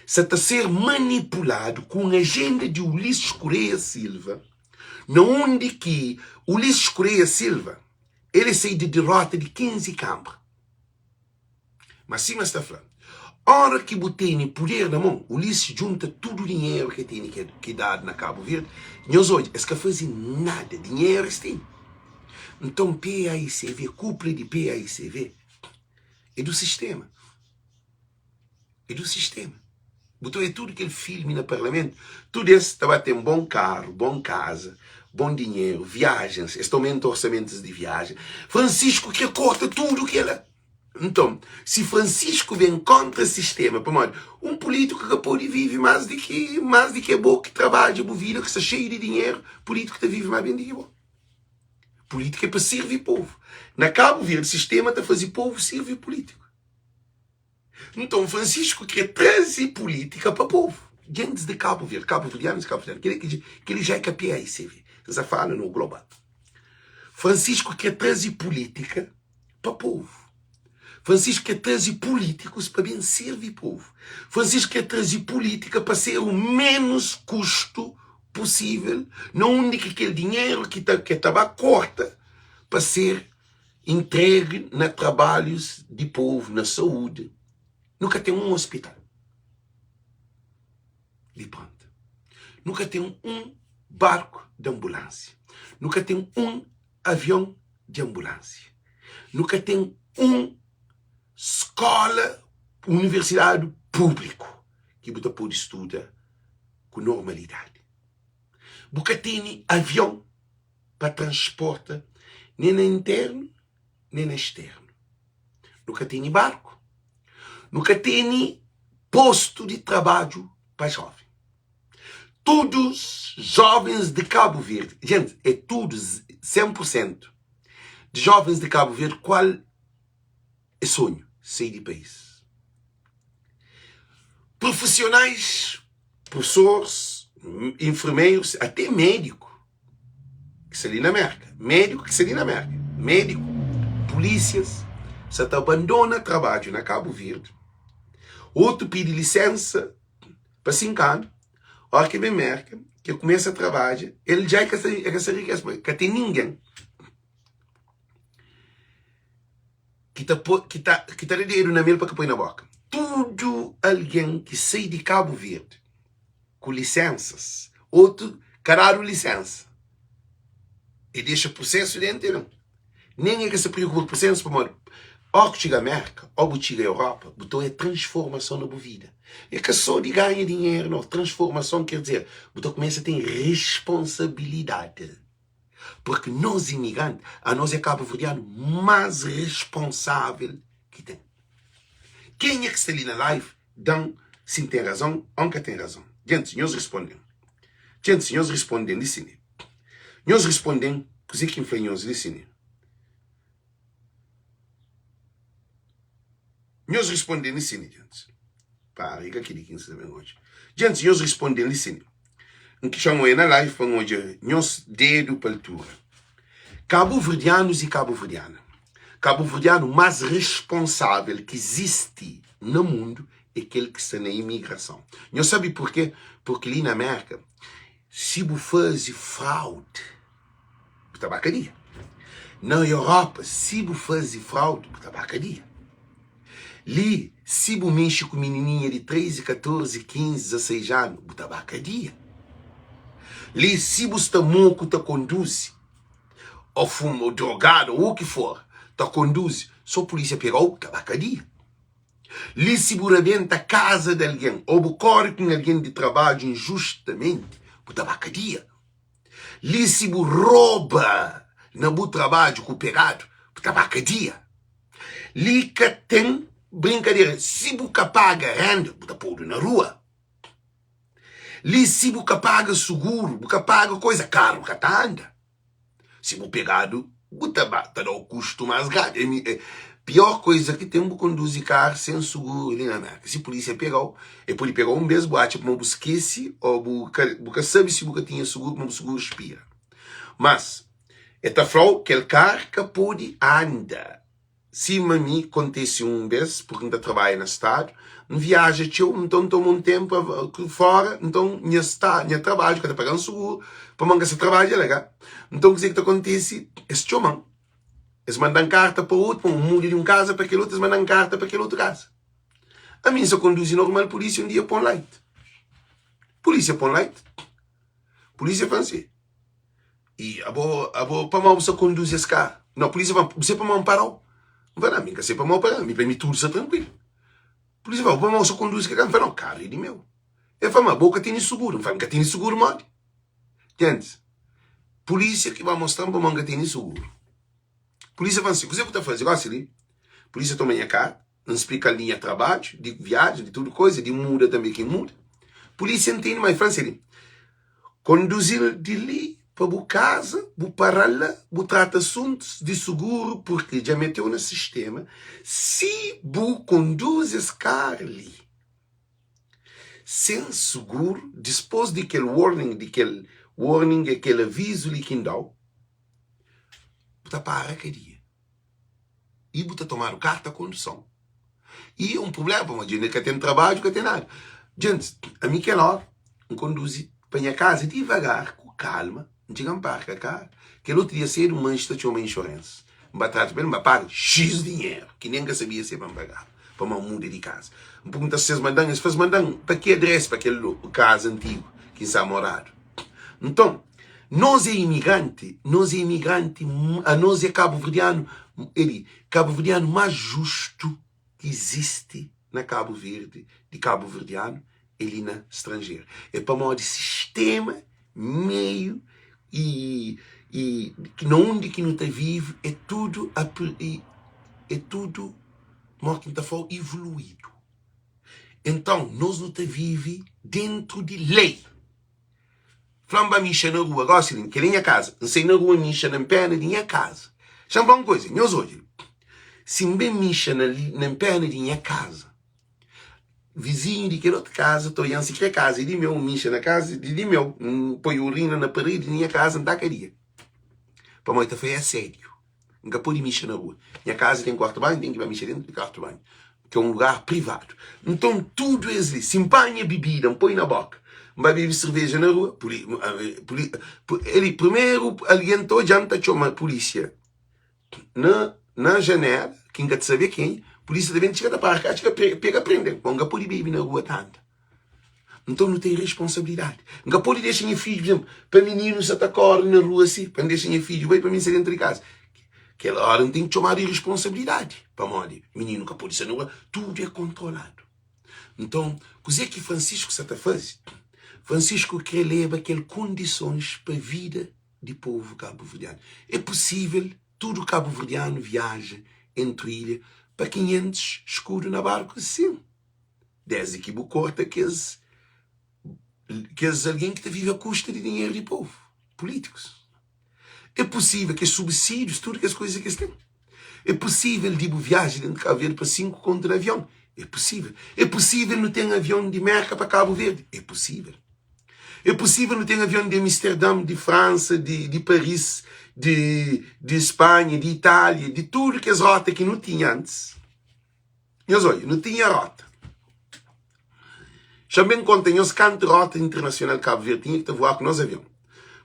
sa ta ser manipuladu ku un ajenda di Ulisses Correia Silva, Na undi ki Ulisses Correia Silva el e sai di derota di 15 kanbra. Ma sima es ta fla, ora ki bu tene puder na mon, Ulisses djunta tudu dinheru ki e tene ki dadu na Kabu Verdi, nhos odja, es ka faze nada, dinheru es tene. Nton paicv, kupla di paicv e du sistema. É du sistema. Bu ta odja tudu kel filmi na parlamentu, tudu es ta ba ten bon karu, bon kaza, bon dinheru, viajens, es ta aumenta orsamentus di viajen. Francisco kre korta tudu kela. Nton, si Francisco ben kontra sistema, pamodi un pulítiku ka pode vive más di ki más di ki abo ki trabadja bu vida, ki sta xeiu di dinheru, pulítiku ta vive más ben di ki bo. Pulítika é pa sirvi povu. Na Kabu Verdi, sistema ta faze povu sirvi pulítiku. Nton, Francisco kre traze pulítika pa povu. Gentis di Kabu Verdi, kabuverdianus i kabuverdianas, kel-li ki kel-li já é ka paicv, N sa fala no global. Francisco kre traze pulítika pa povu. Francisco kre traze pulítikus pa ben sirvi povu. Francisco kre traze pulítika pa ser u menus kustu pusível, na undi ki kel dinheru ki ta ke ta ba korta pa ser Entregue na trabalhos di povo, na saúde. Nu ka ten un hospital di ponta. Nu ka ten un barku di ambulânsia. Nu ka ten un avion di ambulânsia. Nu ka ten un skola, universidadi públiku ki bu ta pode studa ku normalidadi. Bu ka tene avion pa transporta nen na internu nen na externu. Nu ka tene barku, nu ka tene postu di trabadju pa joven. Tudus jovens di Kabu Verdi, gente, é tudu 100 pur sentu di jovens di Kabu Verdi, kual é sonhu? Sai di país. Profissionais, professores, enfermeiros, até médiku ki sta li na Merka, médiku ki sta li na Merka, médiku, polísias sa ta abandona trabadju na Kabu Verdi, otu pidi lisensa pa 5 anu, ora ki ben Merka, ki el kumesa trabadja, el dja ka sa rikesa, ka ten ningen ki ta po, ki ta, ki ta da dedu na mel pa ka poi na boka. Tudu algen ki sai di Kabu Verdi ku lisensas, otu ka dadu lisensa, e dexa prusesu dentu e ben. Nen e ka sta preokupa ku prusesu pamodi ó ku txiga Merka ó bu txiga Europa, bu ta oia transformason na bu vida. E ka so di ganha dinheru nau, transformason ker dizer bu ta kumesa ten responsabilidadi. Porque nos imigranti, anos é kabuverdianu más responsável ki ten. Kenha ki sta li na live, da-m si N ten razon ô N ka ten razon. Gentis, nhos responde-m. Djentis, nhos risponde-m li sini. Nhos risponde-m kuzê ki N fla nhos li sini. Nhos risponde-m li sini, djentis. Para, i ka kel-li ki N sta ben odja. Djentis, nhos risponde-m li sini. N xa-m oia na live pa N odja nhos dedu pa altura. Kabuverdianus i kabuverdiana. Kabuverdianu más responsável ki izisti na mundu é kel ki sta na imigrason. Nhos sabe purkê? Purki li na Mérka, si bu faze fraude, bu ta ba kadia. Na Europa, si bu faze fraude, bu ta ba kadia. Li, si bu mexe ku minininha di 13, 14, 15, 16 anu, bu ta ba kadia. Li, si bu sta moku ta konduzi, ô fuma, ô drogadu, ô u ki for, ta konduzi, so pulísia pega-u, bu ta ba kadia. Li, si bu rabenta kaza di algen ô bu kóre ku un algen di trabadju injustamenti, bu ta ba kadia. Li, si bu roba na bu trabadju ku pegadu, bu ta ba kadia. Li ka ten brinkadera. Si bu ka paga renda, bu ta podu na rua. Li, si bu ka paga suguru, bu ka paga koiza, karu ka ta anda. Si bu pegadu, bu ta ba ta dau kustu mas grandi. É mi, é pior koiza ki ten bu konduzi karu sen suguru li na Merka. Si pulisia pegau, e pudi pegau un bes, bu atxa kuma bu skesi o bu ka bu ka sabi si bu ka tinha suguru, kuma bu suguru spira. Mas, e ta flau kel kar ka pudi anda. Sima mi kontise un bes, purki N ta trabadja na stadu, N viaja txeu, nton N toma un tenpu fora, nton nha sta, nha trabadju ka ta paga-m suguru, pamodi N ka sa trabadja la ka. Nton kuzê ki ta kontise? Es txoma-m, es manda-m karta pa otu, pa N muda di un kaza pa kel otu, es manda-m karta pa kel otu kaza. Ami N sa konduzi normal, pulísia un dia pô-m light. Pulísia pô-m light. Pulísia fla-m si. I abo, abo pamodi bu sta konduzi es karu? Nau, pulísia fla, bu sai pamodi N para-u? N fla, nau, mi N ka sai pamodi para-u, mi pa mi tudu sta trankuilu. Pulísia fla, pamodi bu sta konduzi kel karu? N fla, nau, karu é di meu. El fla, ma bo ka tene suguru. N fla, N ka tene suguru modi? Ntendes? Pulísia ki ba mostra-m pamodi N ka tene suguru. Pulísia fla-m si, kuzê bu ta faze gosi li? Pulísia toma nha karu. N splika-l di nha trabadju, di viaji, di tudu koza, di muda tanbe ki N muda. Pulísia ntende, ma el fla-m si-li, Konduzi-l di li pa bu kaza, bu para-l la, bu trata asuntus di suguru purki dja mete-u na sistéma. Si bu konduzi es karu li sen suguru, dispôs di kel warning, di kel warning é kel avizu li ki N da-u, bu ta para kadia. i bu ta tomadu karta konduson. I é un prubléma pamodi dja ka ten trabadju, ka ten nada. Djentis, ami kel óra N konduzi pa nha kaza divagar, ku kalma, N txiga N parka karu. Kel otu dia sedu, N manxe ta txoma inxuransa. N ba trata pa el, N ba paga xis dinheru ki nen N ka sabia si é pa N pagaba, pamodi N muda di kaza. N pergunta si es manda-m, es fla es manda-m pa ki adresa, pa kel kaza antigu ki N sta moradu. Nton, nos é imigranti, nos é imigranti, anos é kabuverdianu, eli, kabuverdianu más justu ki izisti na Kabu Verdi, di kabuverdianu, é li na stranjeru. É pamodi sistema, meiu i, i na undi ki nu ta vive é tudu, é tudu, modi ki N ta fla-u, ivoluídu. Entãu, nos nu ta vive dentru di lei. Fla-m ba mixa na rua gósi li, kel-li é nha kaza. N sai na rua mixa na npéna di nha kaza. Xa-m fla un kuza, nhos odja li, si N ben mixa na li na npéna di nha kaza, vizinhu di kel otu kaza ta odja-m, si kre kaza é di meu, N mixa na kaza di di meu, N poi urina na paredi di nha kaza, N ta kadia. Pamodi ta fla é asédiu. N ka pode mixa na rua. Nha kaza ten kuartu banhu, N ten ki ba mixa dentu di kuartu banhu, ki é un lugar privadu. Nton, tudu es li, si N panha bibida, N poi na boka, N ba bebe serveja na rua, puli, puli, eli, primeru algen ta odja-m ta txoma pulísia na, na janela, ki N ka ta sabe kenha, pulísia ta ben txiga ta para, ka txiga pega prende-m, N ka pode bebe na rua ta anda. Nton nu ten responsabilidadi. N ka pode dexa nha fidju, por exemplo, pa mininu sa ta kóre na rua si, pa N dexa nha fidju bai pa mi sa dentu di kaza. Kel óra N ten ki txomadu iresponsabilidadi, pamodi mininu ka pode sa na rua, tudu é kontroladu. Nton, kuzê ki Francisco sa ta faze? Francisco krê leba kel kondisons pa vida di povu kabuverdianu. É pusível tudu kabuverdianu viaja entri ilha pa 500 skudu na barku? Sin! Désdi ki bu korta kes. Kes algen ki ta vive a kusta di dinheru di povu, pulítikus. É pusível kes subsídius, tudu kes kuza ki es ten. É pusível di bu viaja dentu di Kabu Verdi pa 5 kontu na avion. É pusível. É pusível nu ten avion di Merka pa Kabu Verdi. É pusível. É pusível nu ten avion di Amsterdam, di Fransa, di, di Paris, di, di Spanha, di Itália, di tudu kes rota ki nu tinha antis. Nhos odja, nu tinha rota. Xa-m ben konta nhos kantu rota internasional Kabu Verdi tinha ki ta voa ku nos avion.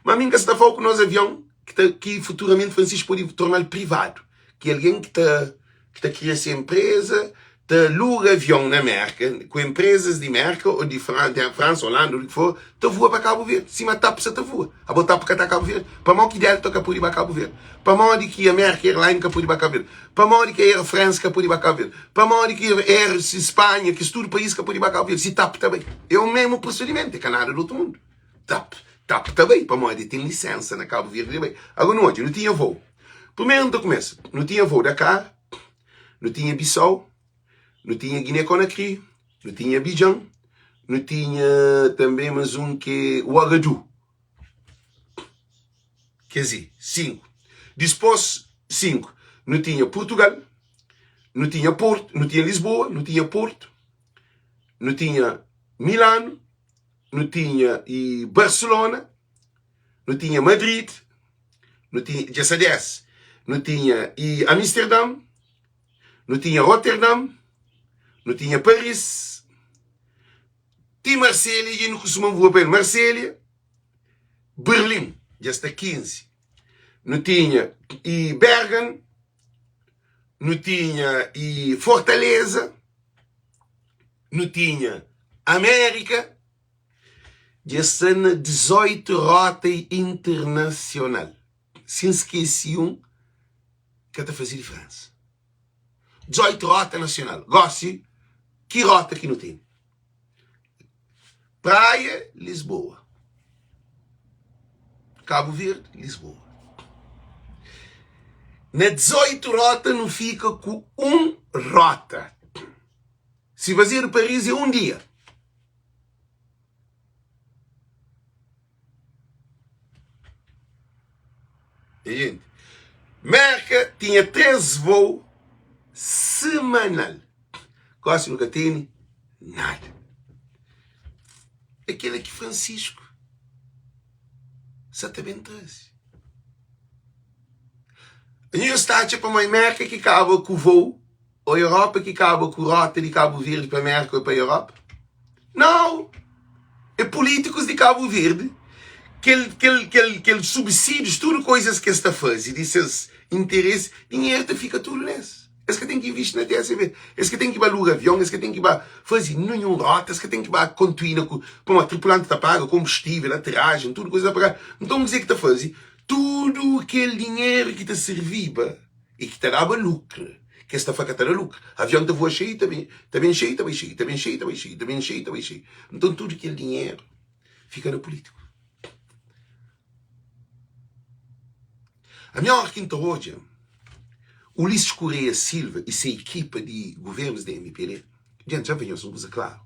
Ma mi N ka sta fau ku nos avion ki ta ki futuramenti Francisco pode torna-l privadu, ki algen ki ta ki ta kria se enpreza ta aluga avion na Merka ku enprezas di Merka ô di Fransa, Holanda, undi ki for, ta voa pa Kabu Verdi, sima tap sa ta voa. Abo tap ka ta Kabu Verdi? Pamodi ki Delta ka pode ba Kabu Verdi? Pamodi ki America Airline ka pode ba Kabu Verdi? Pamodi ki Air France ka pode ba Kabu Verdi? Pamodi ki Air Spanha, kes tudu país ka pode ba Kabu Verdi? Si tap ta bai. É o mesmu prosedimentu, é ka nada di otu mundu. Tap, tap ta bai, pamodi ten lisensa na Kabu Verdi di bai. Agora nu odja, nu tinha voo. Primeru nu ta kumesa, nu tinha voo Dakar, nu tinha Bissau, nu tinha Guiné Conakry, nu tinha Abidjan, nu tinha tanbe mas un ki é Ouagadougou. Kes i, 5. Dispos 5, nu tinha Purtugal, nu tinha Portu, nu tinha Lisboa, nu tinha Portu, nu tinha Milanu, nu tinha i Barcelona, nu tinha Madrid, nu tinha, dja sta 10, nu tinha i Amsterdam, nu tinha Rotterdam, nu tinha Paris, ti Marselha, dja nu kustuma voa pa el, Marselha, Berlin, dja sta 15, nu tinha i Bergen, nu tinha i Fortaleza, nu tinha Amérika, dja sta na 18 rota internasional. Si N skese un, ka ta faze diferensa. 18 rota nasional. Gosi, ki rota ki nu tene? Praia, Lisboa. Kabu Verdi, Lisboa. Na 18 rota nu fika ku un rota. Si fazedu Paris é un dia. Gente, Merka tinha 3 voo semanal. Gosi nu ka tene nada. É kela ki Francisco sa ta ben traze. Nhos ta atxa pamodi Merka ki kaba ku voo ô Europa ki kaba ku rota di Kabu Verdi pa Merka ô pa Europa? Nau! É pulítikus di Kabu Verdi, kel, kel, kel, kel subsídius, tudu koizas ki es ta faze di ses interesi, dinheru ta fika tudu nes. Es ka ten ki invisti na TSV, es ka ten ki ba aluga avion, es ka ten ki ba faze ninhun rota, es ka ten ki ba kontuina ku, pamodi tripulanti ta paga konbustível, aterajen, tudu kuza ta paga. Nton kuzê ki ta faze? Tudu kel dinheru ki ta sirviba i ki ta daba lukru, ki es ta fla ka ta da lukru, avion ta voa xeiu, ta ben, ta ben xeiu, ta bai xeiu, ta ben xeiu, ta bai xeiu, ta ben xeiu, ta bai xeiu. Nton tudu kel dinheru fika na pulítiku. Ami óras ki N ta odja Ulisses Correia Silva i se ekipa di governus di MPD, dja N fla nhos un kuza klaru,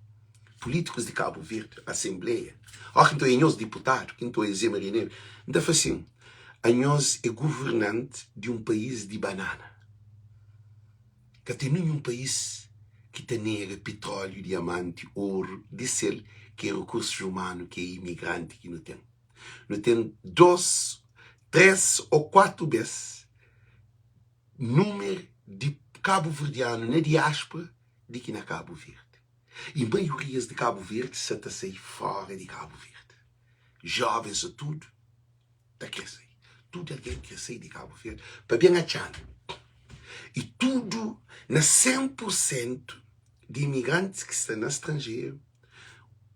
pulítikus di Kabu Verdi, asenbleia, óras ki N ta odja nhos diputadu, ki N ta odja Zé Maria Neves, N ta fla sin, anhos é governanti di un país di banana. Ka ten ninhun país ki ta nega pitróliu, diamanti, oru, di sel, ki é rekursus umanu, ki é imigranti ki nu ten. Nu ten 2, 3 ô 4 bês númeru di kabuverdianu na diáspora di ki na Kabu Verdi. I maiorias di Kabu Verdi sa ta sai fóra di Kabu Verdi. Jóvens sa tudu ta kre sai. Tudu algen kre sai di Kabu Verdi pa ben atxa-nu. I tudu na 100 pur sentu di imigrantis ki sta na stranjeru,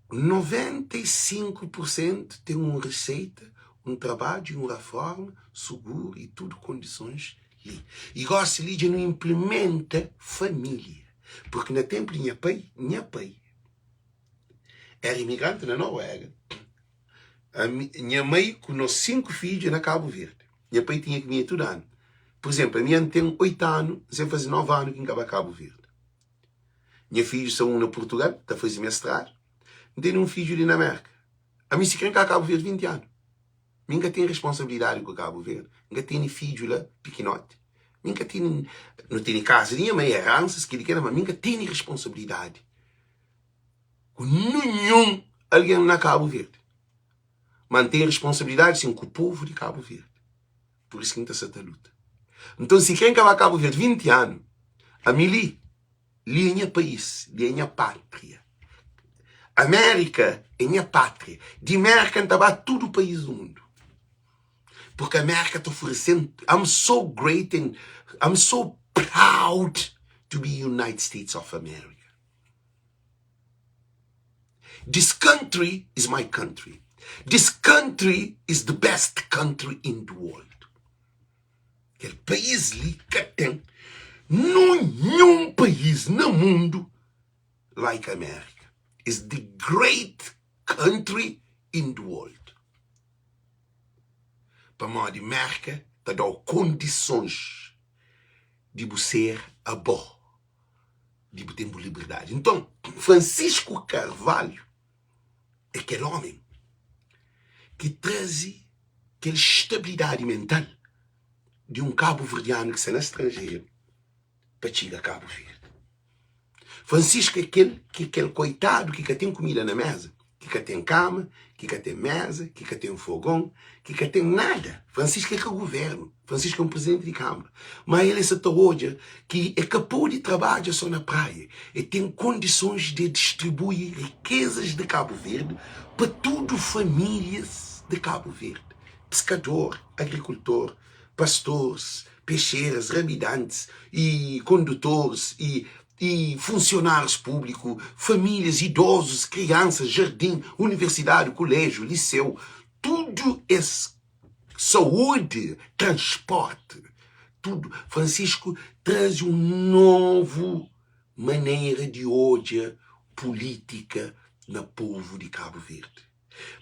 95 pur sentu ten un riseita, un trabadju i un raforma suguru i tudu kondisons li. I gosi li dja nu inplimenta família. Purki na tenpu di nha pai, nha pai era imigranti na Noruega, ami, nha mai ku nos 5 fidju na Kabu Verdi. Nha pai tinha ki binha tudu anu. Pur izénplu, ami N ten 8 anu, N sen faze 9 anu ki N ka ba Kabu Verdi. Nha fidju sta un na Purtugal, ta faze mestradu. N tene un fidju li na Mérka. Ami si kre N ka Kabu Verdi 20 anu. Mi N ka ten responsabilidadi ku Kabu Verdi. N ka tene fidju la pikinoti. Mi N ka tene, nu tene kaza di nha mai, eransas, kili kela, ma mi N ka tene responsabilidadi ku ninhun algen na Kabu Verdi. Ma N ten responsabilidadi sin ku povu di Kabu Verdi. Pur isu ki N ta sa ta luta. Nton, si kre N ka ba Kabu Verdi 20 anu, ami li, Li é nha país, li é nha pátria. Amérika é nha pátria. Di Mérka N ta ba tudu país du mundu. Purki Amérika ta oferese-m, I'm so great and I'm so proud to be United States of America. This country is my country. This country is the best country in the world. Kel país li ka ten nunhun país na mundu like America. Is the great country in the world. Pamodi Merka ta dau kondisons di bu ser abo, di bu ten bu liberdadi. Nton, Francisco Carvalho é kel ómi ki traze kel stabilidadi mental di un kabuverdianu ki sta na stranjeru pa txiga Kabu Verdi. Francisco é kel ki kel koitadu ki ka ten kumida na meza, ki ka ten kama, ki ka ten meza, ki ka ten fogon, ki ka ten nada. Francisco é ka guvernu, Francisco é un prizidenti di kamara, ma el sa ta odja ki e ka pode trabadja so na praia, e ten kondisons di distribui rikezas di Kabu Verdi pa tudu familias di Kabu Verdi, piskador, agrikultor, pastores, pexeras, rabidantis i kondutoris i i funsionárius públiku, familias, idozus, kriansas, jardin, universidadi, kuléjiu, liseu, tudu es saúdi, transporti, tudu. Francisco traze un novu manera di odja pulítika na povu di Kabu Verdi.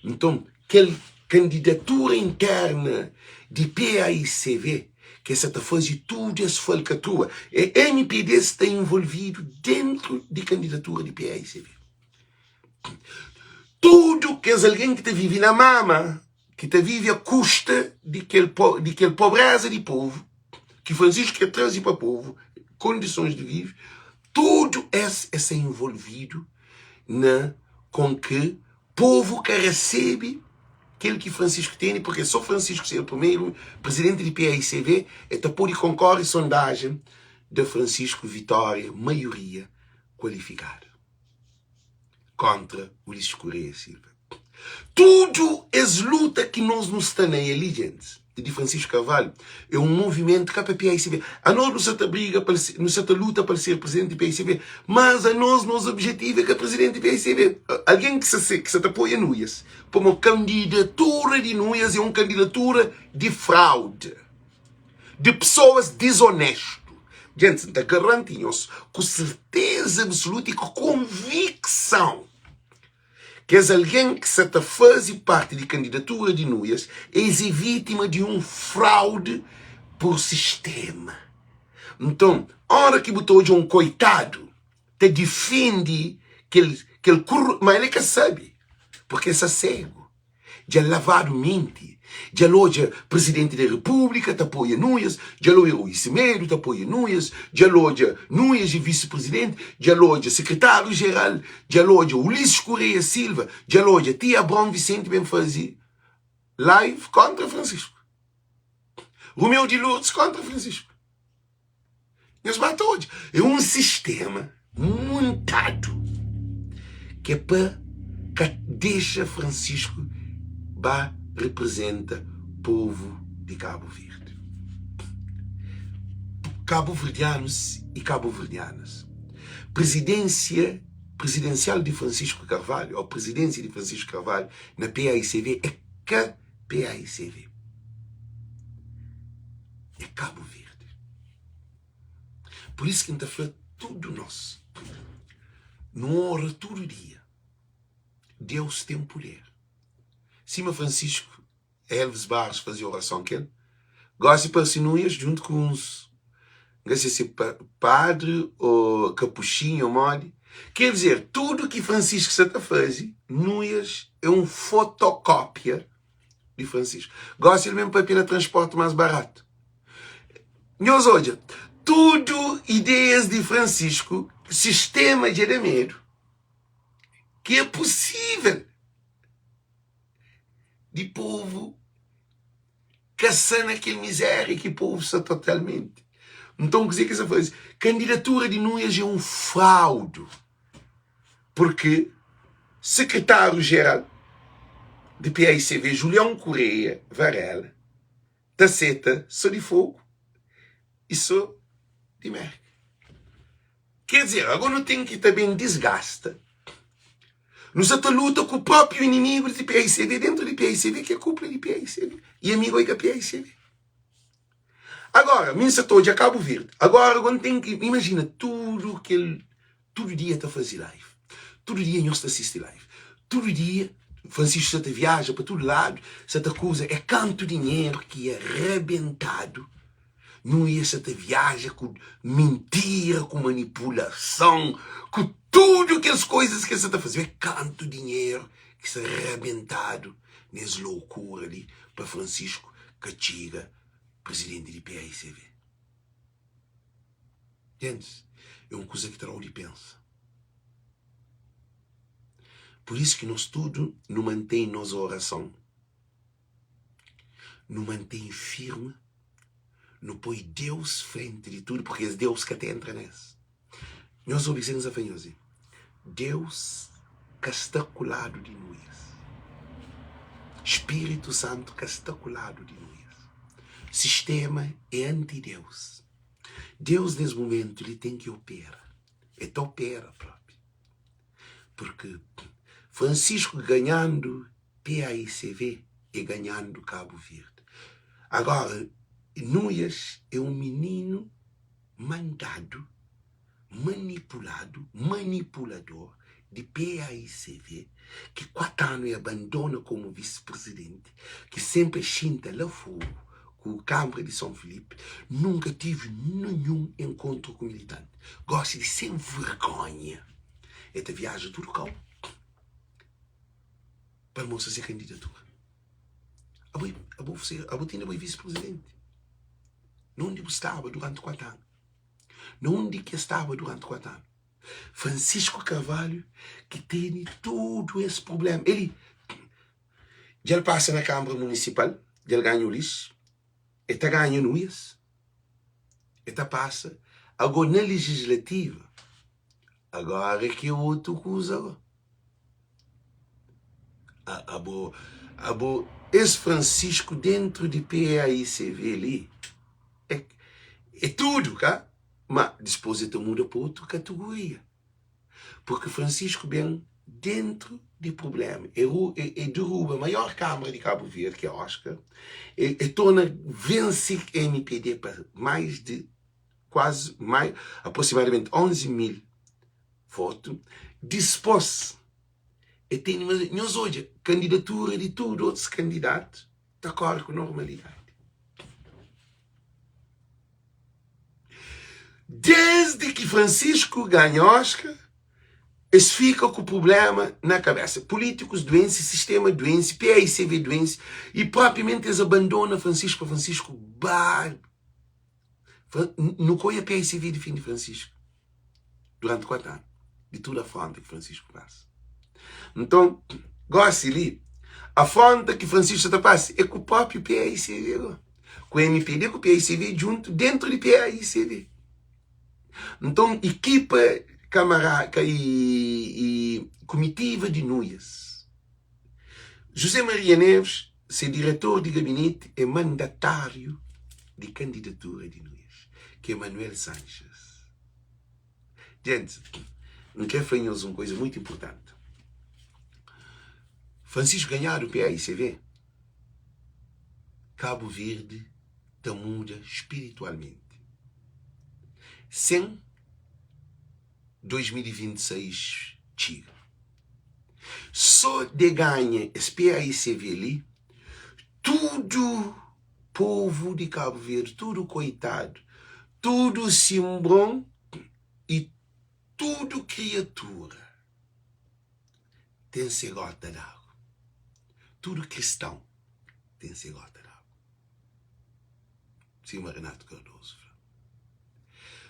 Nton, kel kandidatura interna di PAICV ke sa ta faze tudu es falkatrua, e mpd sta involvidu dentru di kandidatura di PAICV. Tudu kes algen ki ta vive na mama, ki ta vive a kusta di kel di kel pobreza di povu, ki Francisco ke traze pa povu, kondisons di vive, tudu es es sa involvidu na kon ki povu ka resebe kel ki Francisco tene, porque so Francisco ser primeiro presidente di PAICV e ta pode konkorre sondajen da Francisco vitória maioria kualifikada kontra Ulisses Correia Silva. Tudu es luta ki nos nu sta na el li, gentis, di Francisco Carvalho, é un movimentu ka pa PAICV. Anos nu sa ta briga pa nu sa ta luta pa el ser presidenti di PAICV, mas anos nos objetivu é ka presidenti di PAICV. Algen ki sa ki sa ta apoia Nuias, pamo kandidatura di Nuias é un kandidatura di fraude, di pesoas dizonestu. Gentis, N ta garanti nhos ku serteza absoluta i ku konvikson, Kes algen ki sa ta faze parti di kandidatura di Nuias, es é vítima di un fraude pur sistema. Nton, óra ki bu ta odja un koitadu ta difende kel kel kurru, ma el é ka sabe, purke el sta segu. Dja lavadu menti, dja el odja Presidenti di Repúblika ta apoia Nuias, dja el odja Rui Semedo ta apoia Nuias, dja el odja Nuias e Visi-Presidenti, dja el odja Sekretáriu Jeral, dja el odja Ulisses Correia Silva, dja el odja ti Abraão Vicente ben faze live kontra Francisco, Romeu di Lourdes kontra Francisco. Nhos ba ta odja. É un sistema muntadu ki é pa ka dexa Francisco ba reprezenta povu di Kabu Verdi. Kabuverdianus i kabuverdianas, prezidensia prezidensial di Francisco Carvalho ou prezidensia di Francisco Carvalho na PAICV é ka PAICV. É Kabu Verdi. Pur isu ki N ta fla tudu nos, nu ora tudu dia. Deus ten puder. Sima Francisco Elvis Barros faze orason kel, gosi parse Nuias djuntu ku uns, N ka se si padri o kapuxinhu o modi. Ker dizer, tudu ki Francisco sa ta faze, Nuias é un fotokópia di Francisco. Gosi el ben papia na transporti más baratu. Nhos odja, tudu ideias di Francisco, sistema dja da medu ki é pusível di povu ka sa na kel mizéria ki povu sa totalmenti. Nton, kuzê ki es ta faze? Kandidatura di Nunes é un fraudu, purki sekretáriu-jeral di paicv, Julião Correia Varela, ta seta so di Fogu i so di Merka. Ker dizer, ago nu ten ki ta ben disgasta. Nu sa ta luta ku propriu inimigu di paicv dentru di paicv ki é kupla di paicv i amigu i ka paicv. Agora, mi N sa ta odja Kabu Verdi. Agora ago N ten ki imajina tudu kel tudu dia ta fazi live. Tudu dia nhos ta sisti live. Tudu dia Francisco sa ta viaja pa tudu ladu, sa ta kuza. É kantu dinheru ki é rabentadu. Nu ia sa ta viaja ku mintira, ku manipulason, ku tudu kes koizas ki es sa ta faze. É kantu dinheru ki sta rabentadu nes loukura li pa Francisco ka txiga prizidenti di paicv. Gentis, é un kuza ki ta da-u di pensa. Pur isu ki nos tudu nu mantém nos orason, nu mantém firmi, nu poi Deus frenti di tudu, purki es Deus ka ta entra nes. Nhos obi kuzê ki N sta fla nhos li, Deus ka sta ku ladu di Nuias. Spiritu Santu ka sta ku ladu di Nuias. Sistema é anti-Deus. Deus nes mumentu li ten ki opera. E ta opera propi. Purki Francisco ganhandu PAICV e ganhandu Kabu Verdi. Agora, Nuias é un mininu mandadu, manipuladu, manipulador di PAICV ki 4 anu e abandona komu visi-prizidenti, ki senpri e xinta la Fogu ku Kanbra di Son Filipe, nunka tivi ninhun enkontru ku militanti. Gosi di sen vergonha e ta viaja tudu kau pa el mostra se kandidatura. Abo, abo, abo tinha bai visi-prizidenti. Na undi bu staba duranti 4 anu? Na undi ki es staba duranti 4 anu? Francisco Carvalho ki tene tudu es prublema. Eli dja el pasa na Kambra Munisipal, dja el ganha Ulis, el ta ganha Nuias, el ta pasa. Ago na Legislativa, agora ki é otu kuza go. Abo, abo, es Francisco dentru di PAICV li é, é tudu, ka? Ma dispôs el ta muda pa otu katigoria. Purki Francisco ben dentru di prubléma. E, e, e deruba maior Kâmara di Kabu Verdi, ki é Oscar, e, e torna vense MPD pa mais di kuazi, mai, aproximadamenti 11 mil votu. Dispôs, e tene, mas nhos odja, kandidatura di tudu otus kandidatu ta kóre ku normalidadi. Desdi ki Francisco ganha Oscar, es fika ku prublema na kabesa. Pulítikus duense, sistema duense, PAICV duense y propriamenti es abandona Francisco pa Francisco ba. Nu ka oia PAICV difende Francisco duranti 4 anu di tudu afronta ki Francisco pasa. Nton, gosi li, afronta ki Francisco sa ta pasa é ku propriu PAICV go. Ku MPD ku PAICV djuntu dentru di PAICV. Nton, ekipa kamara i, i kumitiva di Nuias, José Maria Neves, se diretor di gabineti é mandatáriu di kandidatura di Nuias, ki é Manuel Sanches. Gente, N kre fla nhos un koisa muitu inpurtanti. Francisco ganhadu PAICV, Kabu Verdi ta muda spiritualmenti. Sen 2026 txiga. So de ganha es PAICV li, tudu povu di Kabu Verdi, tudu koitadu, tudu sinbron i. Tudu kriatura ten se gota d'agu. Tudu kriston ten se gota d'agu. Sima Renato Cardoso fla.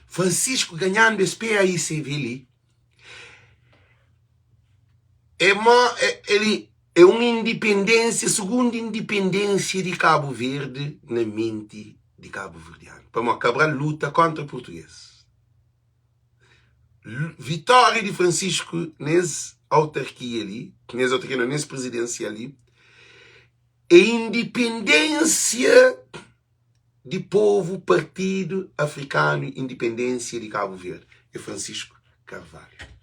Francisco ganhandu es PAICV li é mo el é un indipendênsia, sugundu indipendênsia di Kabu Verdi na menti di kabuverdianu. Pamodi Cabral luta kontra purtugês. Vitória di Francisco nes autarkia li, nes autarkia não, nes presidencial li, é independência di povo Partido Africano Independência di Cabo Verde, é Francisco Carvalho.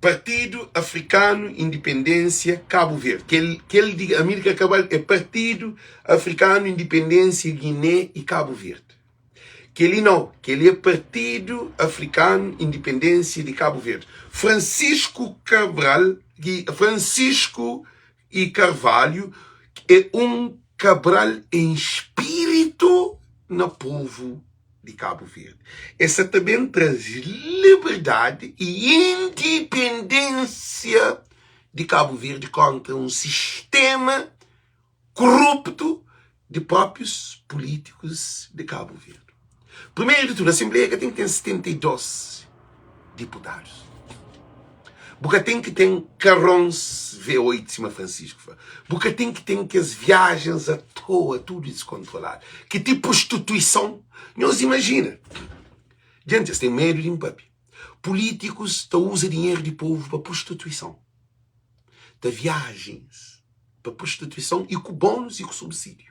Partido Africano Independência Cabo Verde, kel, kel di Amílcar Cabral é Partido Africano Independência Guiné e Cabo Verde. Kel-li nau, kel-li é Partido Africano Independência di Cabo Verde. Francisco Cabral, Francisco e Carvalho é um Cabral em espírito na povo di Cabo Verde. Es sa ta ben traze liberdade e independência di Cabo Verde kontra um sistema koruptu di próprios políticos di Cabo Verde. Primeiro di tudu, Assembleia ka ten ki ten 72 diputadus. Bu ka ten ki ten karons V8 sima Francisco fla. Bu ka ten ki ten kes viajens a toa, tudu diskontroladu. Ki ti prostituison. Nhos imajina. Djenti, es ten medu di N papia. Pulítikus ta uza dinheru di povu pa prostituison. Ta viajens pa prostituison i ku bónus i ku subsídiu.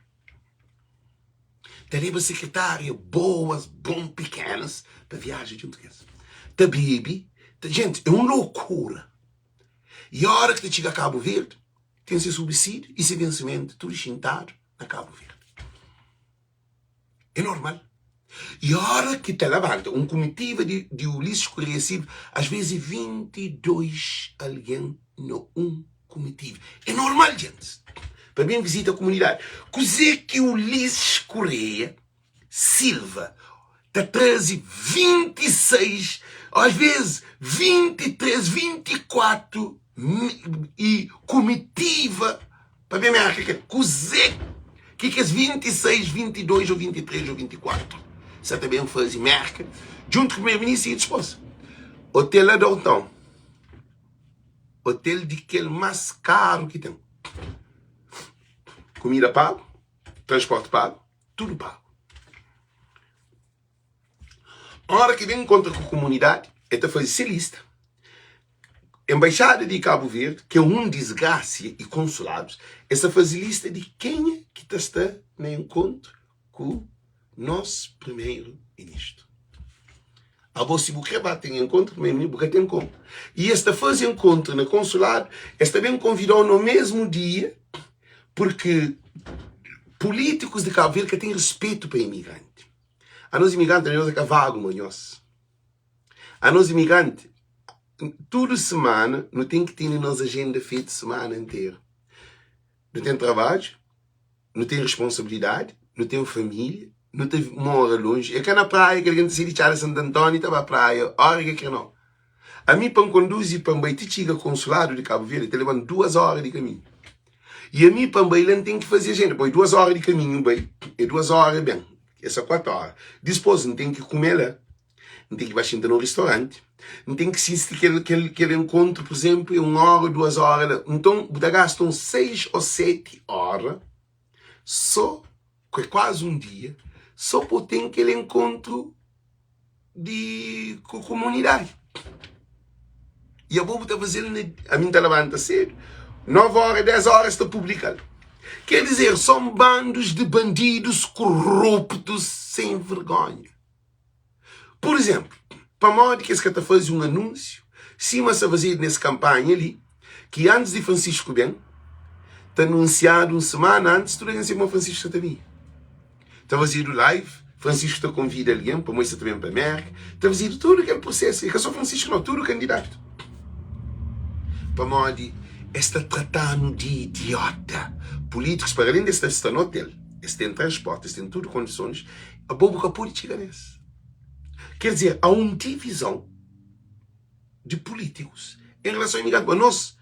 Ta leba sekretária boas, bon, pikénas pa viaja djuntu ku es. Ta bebe, ta. Jenti, é un lokura. I óra ki ta txiga Kabu Verdi, ten se subsídiu i se vensimentu tudu xintadu na Kabu Verdi. É normal. I óra ki ta labanta un kumitiva di, di Ulisses Correia Silva, asvês é 22 algen na un kumitiva. É normal, gentis, pa ben vizita kumunidadi. Kuzê ki Ulisses Correia Silva ta traze 26, asvês 23, 24 i kumitiva pa ben Merka? Kel kuzê ki kes 26, 22 ô 23 ô 24 sa ta ben faze Merka djuntu ku primeru-ministru i disposa? Otel la downtown. Hotel di kel más karu ki ten. Kumida pagu, transporti pagu, tudu pagu. Ora ki ben nkontra ku komunidadi, el ta faze se lista. Embaixada di Kabu Verdi, ki é un disgrasia, i konsuladus, es ta faze lista di kenha ki ta sta na enkontru ku nos primeru ministru. Abo si bu kre ba ten enkontru ku primeru ministru, bu ka ten komu. I es ta faze enkontru na konsuladu, es ta ben konvidau no mesmu dia, purki pulitikus di Kabu Verdi ka ten rispetu pa imigranti. Anos imigranti, anos é ka vagu ma nhos. Anos imigranti, tudu semana nu ten ki tene nos ajenda fetu semana interu. Nu ten trabadju, nu ten responsabilidadi, nu ten família, nu ta mora lonji. É ka na praia ki algen ta sai di Txada Santu Antóniu ta ba praia óra ki el kre, nau. Ami pa N konduzi pa N bai ti txiga konsuladu di Kabu Verdi ta leba-m duas óra di kaminhu. I ami pa N bai la N ten ki faze ajenda, poi duas óra di kaminhu bai, é duas óra ben, é sa kuatu óra. Dispôs N ten ki kume la. N ten ki ba xinta na un ristoranti, N ten ki sisti kel, kel, kel enkontru, pur izénplu, é un óra, duas óra la. Nton, bu ta gasta uns seis ô seti óra sô, ku é kuazi un dia, sô pa bu ten kel enkontru di ku komunidadi. I abo bu ta faze-l na, ami N ta labanta sedu, 9 óra, 10 óra es ta publika-l. Ker dizer, son bandus di bandidus koruptus sen vergonha. Pur izénplu, pamodi ki es ka ta faze un anúnsiu sima sta fazedu na es kanpanha li, ki antis di Francisco ben, ta anunsiadu un simana antis, tudu algen sabe ma Francisco sta ta binha. Ta fazedu live, Francisco ta konvida algen pamodi sta ta ben pa Mérka, ta fazedu tudu kel prosesu, é ka sô Francisco nau, tudu kandidatu. Pamodi es ta trata-nu di idiota. Pulítikus, para alén di es ta sta na otel, es ten transporti, es ten tudu kondisons, Abo bu ka pode txiga nes. Quer dizer, há un divizon di pulítikus en relason a imigranti. Ma nos,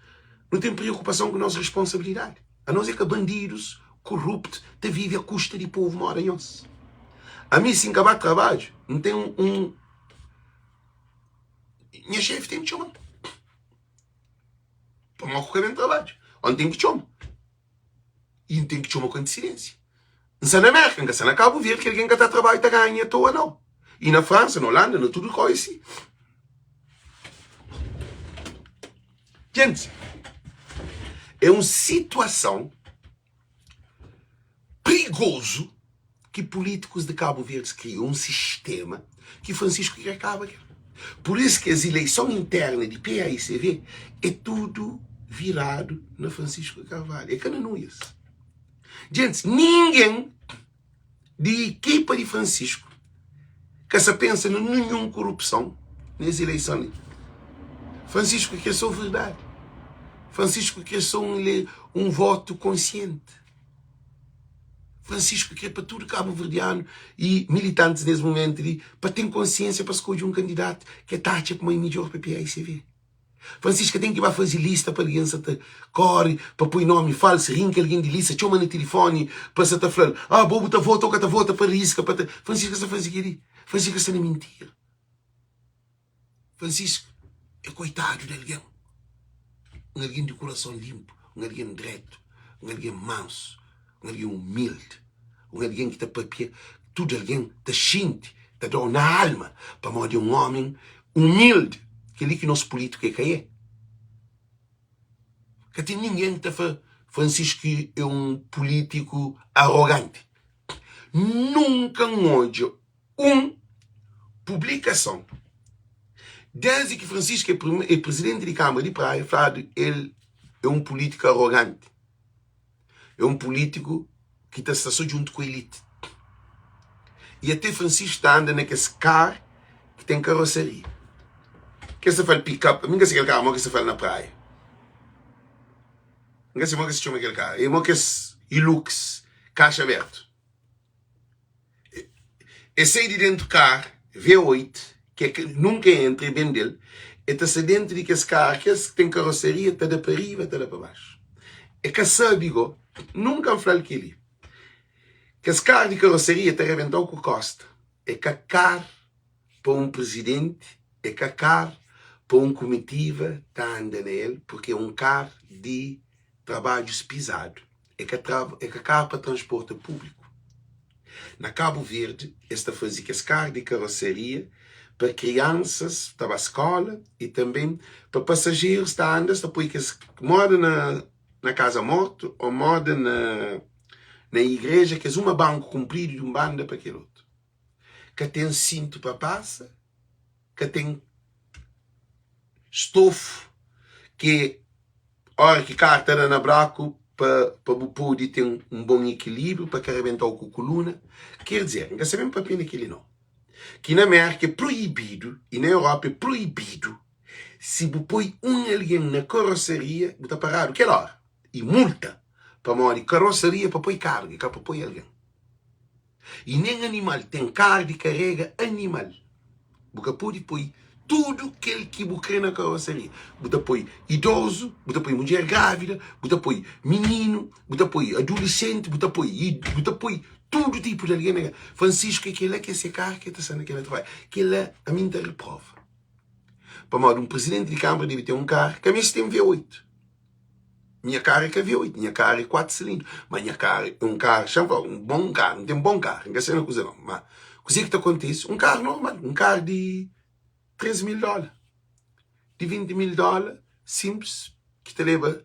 nu ten preokupason ku nos responsabilidadi. Anos é ka bandidus koruptu ta vive a kusta di povu moda nhos. Ami, si N ka ba trabadju, N ten un. Nha xefi ten ki txoma-m. Pamodi ku ka ben trabadju, ô N ten ki txoma. I N ten ki txoma ku antisidênsia. N sta na Mérka, N ka sta na Kabu Verdi ki algen ka ta trabadja ta ganha atoa, nau. I na Fransa, na Olanda, na tudu kau é si. Djenti, é un situason prigozu ki pulítikus di Kabu Verdi kria, un sistéma ki Francisco kre kaba kel. Pur isu ki es ileison interna di PAICV é tudu viradu na Francisco Carvalho, é ka na Nuias. Djentis, ningen di ekipa di Francisco ka sa pensa na ninhun korupson nes ileison li. Francisco kre so verdadi. Francisco kre so un, un votu konsienti. Francisco kre pa tudu kabuverdianu i militantis nes mumentu li pa ten konsiensia pa skodje un kandidatu ke ta atxa kuma e midjor pa PAICV. Francisca ten ki ba faze lista pa algen sa ta kore pa poi nomi falsu, rinka algen di lista, txoma na tilifoni pa sa ta fla-l, ah bo bu ta vota ou ka ta vota pa riska pa ta. Francisca sa faze kel-li. Francisca sta na mintira. Francisco é koitadu di algen, un algen di kurason linpu, un algen dretu, un algen mansu, un algen umildi, un algen ki ta papia, tudu algen ta xinti, ta da-u na alma, pamodi é un ómi umildi. Kel-li ki nos pulítiku é ka é. Ka ten ningen ki ta fla Francisco é un pulítiku aroganti. Nunka N odja un publikason desdi ki Francisco é presidenti di Kâmara di Praia fladu el é un pulítiku aroganti, é un pulítiku ki ta sta so djuntu ku elite. I até Francisco ta anda na kes kar ki ten karosaria. Kes ta fla-l pick-up, ami N ka se kel kar mo ki es ta fla-l na Praia. N ka se mo ki es ta txoma kel kar, é mo kes Hilux kaxa abertu. E sai di dentu kar V8 ki é nunka e entra e bende-l, e ta sta dentu di kes kar kes ki ten karoseria ta da pa riba ta da pa baxu. E ka sabe go, nunka N fla-l kel-li. Kes kar di karoseria ta rebenta-u ku kosta. E ka kar pa un prizidenti, e ka kar pa un kumitiva ta anda na el, purki é un kar di trabadjus pizadu. É ka é ka kar pa transporta públiku. Na Kabu Verdi es ta faze kes kar di karoseria pa kriansas ta ba skola i tanben pa pasajerus ta anda es ta poi kes moda na na kaza mortu ô moda na na igreja kes uma banku kunpridu di un banda pa kel otu. Ka ten sintu pa pasa, ka ten stofu ki Ora ki kar ta da na braku pa pa bu pode ten un bon ikilibriu pa ka rebenta-u ku kuluna. Ker dizer, N ka sta ben papia na kel-li nau. Ki na Mérka é proibidu i na Europa é proibidu si bu poi un algen na karosaria bu ta paradu kel ora i multa pamodi karosaria é pa poi karga é ka pa poi algen. I nen animal ten kar di karega animal. Bu ka pode poi tudu kel ki bu kre na karoseria. Bu ta poi idozu, bu ta poi mudjer grávida, bu ta poi mininu, bu ta poi adulesenti, bu ta poi bu ta poi tudu tipu di algen na Francisco é kela ki é se kar ki ta sta na kela trabadju. Kela ami N ta reprova. Pamodi un prizidenti di kanbra debe ten un kar ka meste ten V8. Nha karu é ka V8, nha karu é 4 silindru. Ma nha karu é un karu, xa-m fla, un bon karu, N ten bon karu, N ka sai na kuza nau. Ma kuzê ki ta kontise? Un karu normal, un karu di 3 mil dóla, di 20 mil dóla, sinplis, ki ta leba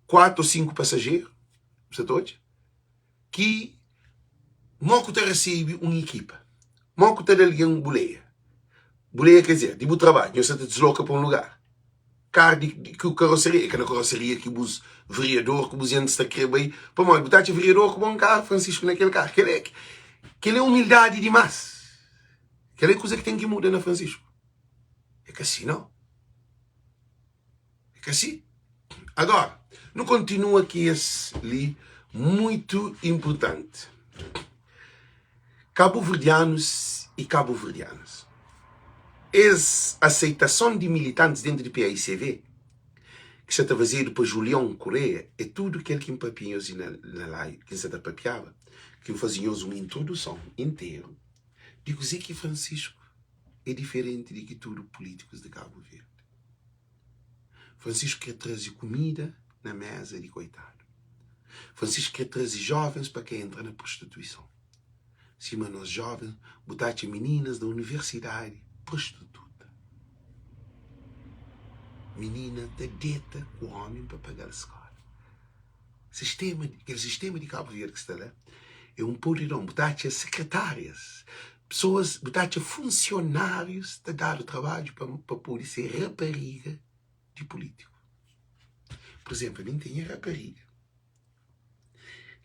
4 ô 5 pasajeru, bu sa ta odja? Ki mo ku ta resebe un ekipa? Mo ku ta da algen buleia? Buleia kre dizer, di bu trabadju, nhos sa ta disloka pa un lugar. Kar di ku karoseria, é ka na karoseria ki bus veriador ku bus jentis ta kre bai. Pamodi bu ta atxa veriador ku bon kar, Francisco na kel kar. Kel é kel é umildadi dimas. Kel é kuza ki ten ki muda na Francisco. É ka si nau. É ka si? Agora, nu kontinua ki es li muitu inpurtanti. Kabuverdianus i kabuverdianas. Es aseitason di militantis dentu di paicv ki sa ta fazedu pa Julion Correia é tudu kel ki N papia nhos na live ki N sa ta papiaba, ki N faze nhos un introduson interu di kuze ki Francisco é diferenti di ki tudu pulítikus di Kabu Verdi. Francisco kre traze kumida na meza di koitadu. Francisco kre traze jovens pa ka entra na prostituison. Sima nos jovens, bu ta atxa mininas na universidadi prostituta. Minina ta deta ku omi pa paga-l skola. Sistema, kel sistema di Kabu Verdi ki sta la é un podridon. Bu ta atxa sekretárias, pesoas, bu ta atxa funsionárius ta dadu trabadju pa pa pode ser rapariga di pulítiku. Pur izénplu, ami N ten nha rapariga,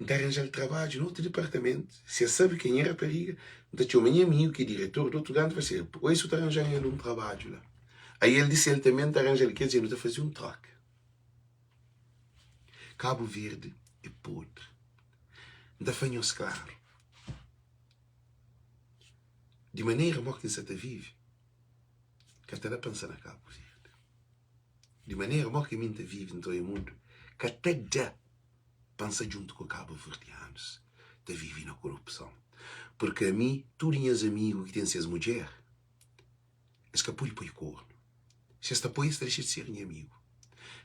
N ta aranja-l trabadju na otu dipartamentu, si el sabe ki é nha rapariga, N ta txoma nha amigu ki é diretor di otu lugar, N ta fla si, Oi, si bu ta aranja-m el un trabadju la. Aí el di si el tanbê N ta aranja-l, ker dizer, nu ta faze un tróka. Kabu Verdi é podri. N ta fla nhos klaru, di manera mo ki N sa ta vive, ka ta da pa N sta na Kabu Verdi. Di manera mo ki mi N ta vive, N ta oia mundu, ka ta da pa N sta djuntu ku kabuverdianus ta vive na korupson. Purki ami, tudu nhas amigu ki ten ses mudjer, Es ka pode poi kornu. Si es ta poi, es ta dexa di ser nha amigu.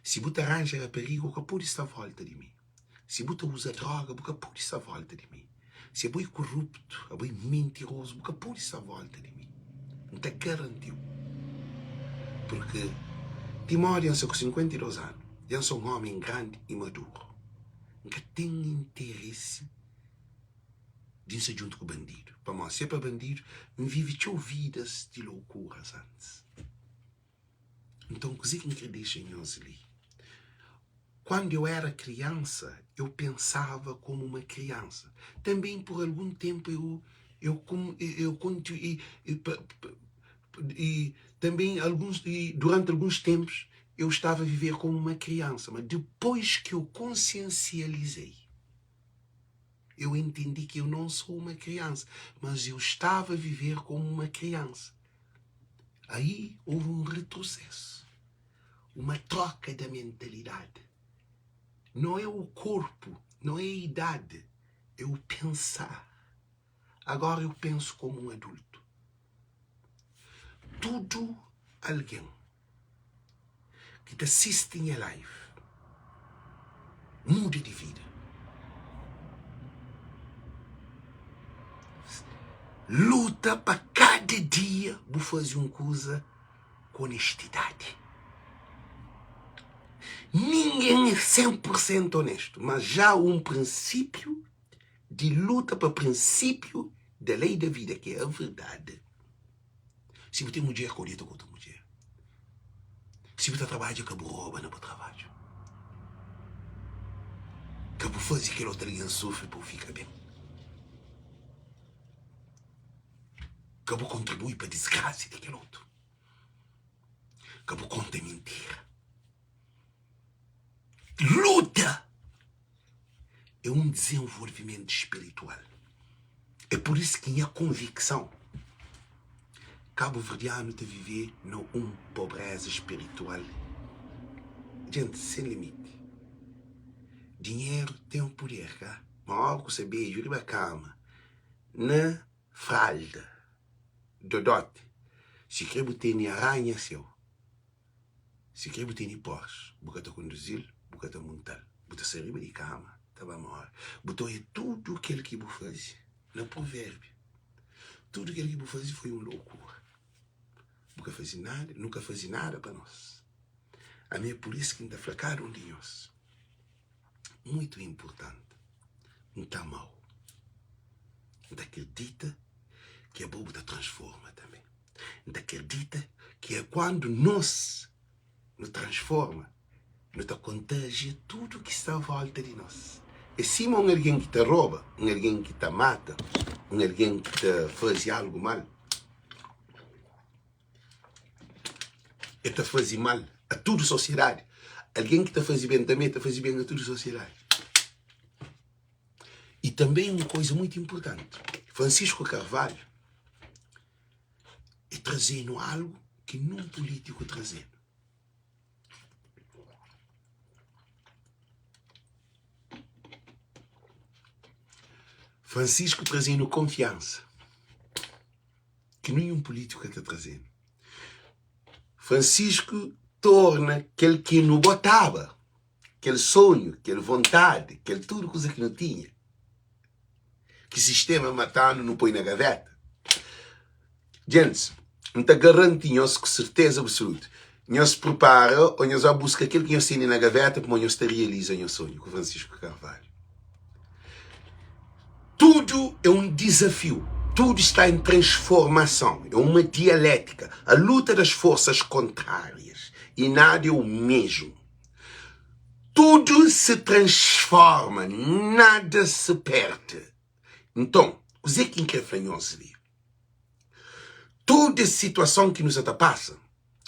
Si bu ta ranja rapariga, bu ka pode sta volta di mi. Si bu ta uza droga, bu ka pode sta volta di mi. Si abo é koruptu, abo é mintirozu, bu ka pode sta volta di mi. N ta garanti-u. Purki ti modi N sta ku 52 anu, dja N sta un ómi grandi i maduru. N ka ten interesi. di N sta djuntu ku bandidu pamodi si é pa bandidu N vive txeu vidas di loukuras antis nton kuzê ki N kre dexa nhos li kuandu eu era kriansa eu pensava komu uma kriansa tanben pur algun tenpu eu eu eu e tanben alguns duranti alguns tenpus eu stava a viver komu uma kriansa ma depois ki eu konsiensializei Eu entendi que eu não sou uma criança, mas eu estava a viver como uma criança. Aí houve um retrocesso, uma troca da mentalidade. Não é o corpo, não é a idade, é o pensar. Agora eu penso como um adulto. Tudo alguém ki ta sisti nha live muda di vida. Luta pa kada dia bu faze un kuza ku onestidadi. Ningen é 100 pur sentu onestu, mas já un prinsipiu di luta pa prinsipiu da lei da vida, ki é a verdadi. Si bu ten mudjer, ka bu deta ku otu mudjer. Si bu ta trabadja, ka bu roba na bu trabadju. Ka bu faze kel otu algen sufri pa bu fika ben. Ka bu kontribui pa disgrasa di kel otu. Ka bu konta mintira. Luta é un dizenvolvimentu spiritual. É pur isu ki nha konvikson, kabuverdianu ta vive na un pobreza spiritual, djenti, sen limiti. Dinheru ten puder, ka? Ma ora ku sa beju riba kama, na fralda, dodoti, si kre bu tene aranha seu. Si kre bu tene Porsche, bu ka ta konduzi-l, bu ka ta munta-l. Bu ta sai riba di kama, ta ba móre. Bu ta odja tudu kel ki bu faze na pruvérbio. Tudu kel ki bu faze foi un lokura. Bu ka faze nada, nu ka faze nada pa nos. Ami é pur isu ki N ta fla kada un di nhos, muitu inpurtanti, N ta ama-u. N ta kridita ki abo bu ta transforma tanbê. N ta kridita ki é kuandu nos nu transforma, nu ta kontajia tudu ki sta a volta di nos. É sima un algen ki ta roba, un algen ki ta mata, un algen ki ta faze algu mal. El ta faze mal a tudu sosiedadi. Algen ki ta faze ben tanbê ta faze ben a tudu sosiedadi. I tanbê un kuza mutu inportanti, Francisco Carvalho. E traze-nu algu ki nun pulítiku traze-nu. Francisco traze-nu konfiansa ki ninhun pulítiku ka ta traze-nu. Francisco torna kel ki nu botaba, kel sonhu, kel vontadi, kel tudu kuza ki nu tinha, ki sistema mata-nu, nu poi na gaveta. Djentis, N ta garanti nhos ku serteza absolutu, nhos pripara ô nhos ba buska kel ki nhos tene na gaveta pamodi nhos ta realiza nhos sonhu ku Francisco Carvalho. Tudu é un dizafiu, tudu sta en transformason, é uma dialétika, a luta das forças kontrárias e nada é o mesmu. Tudu se transforma, nada se perde. Nton, kuzê ki N krê fla nhos li? Tudu es situason ki nu sa ta pasa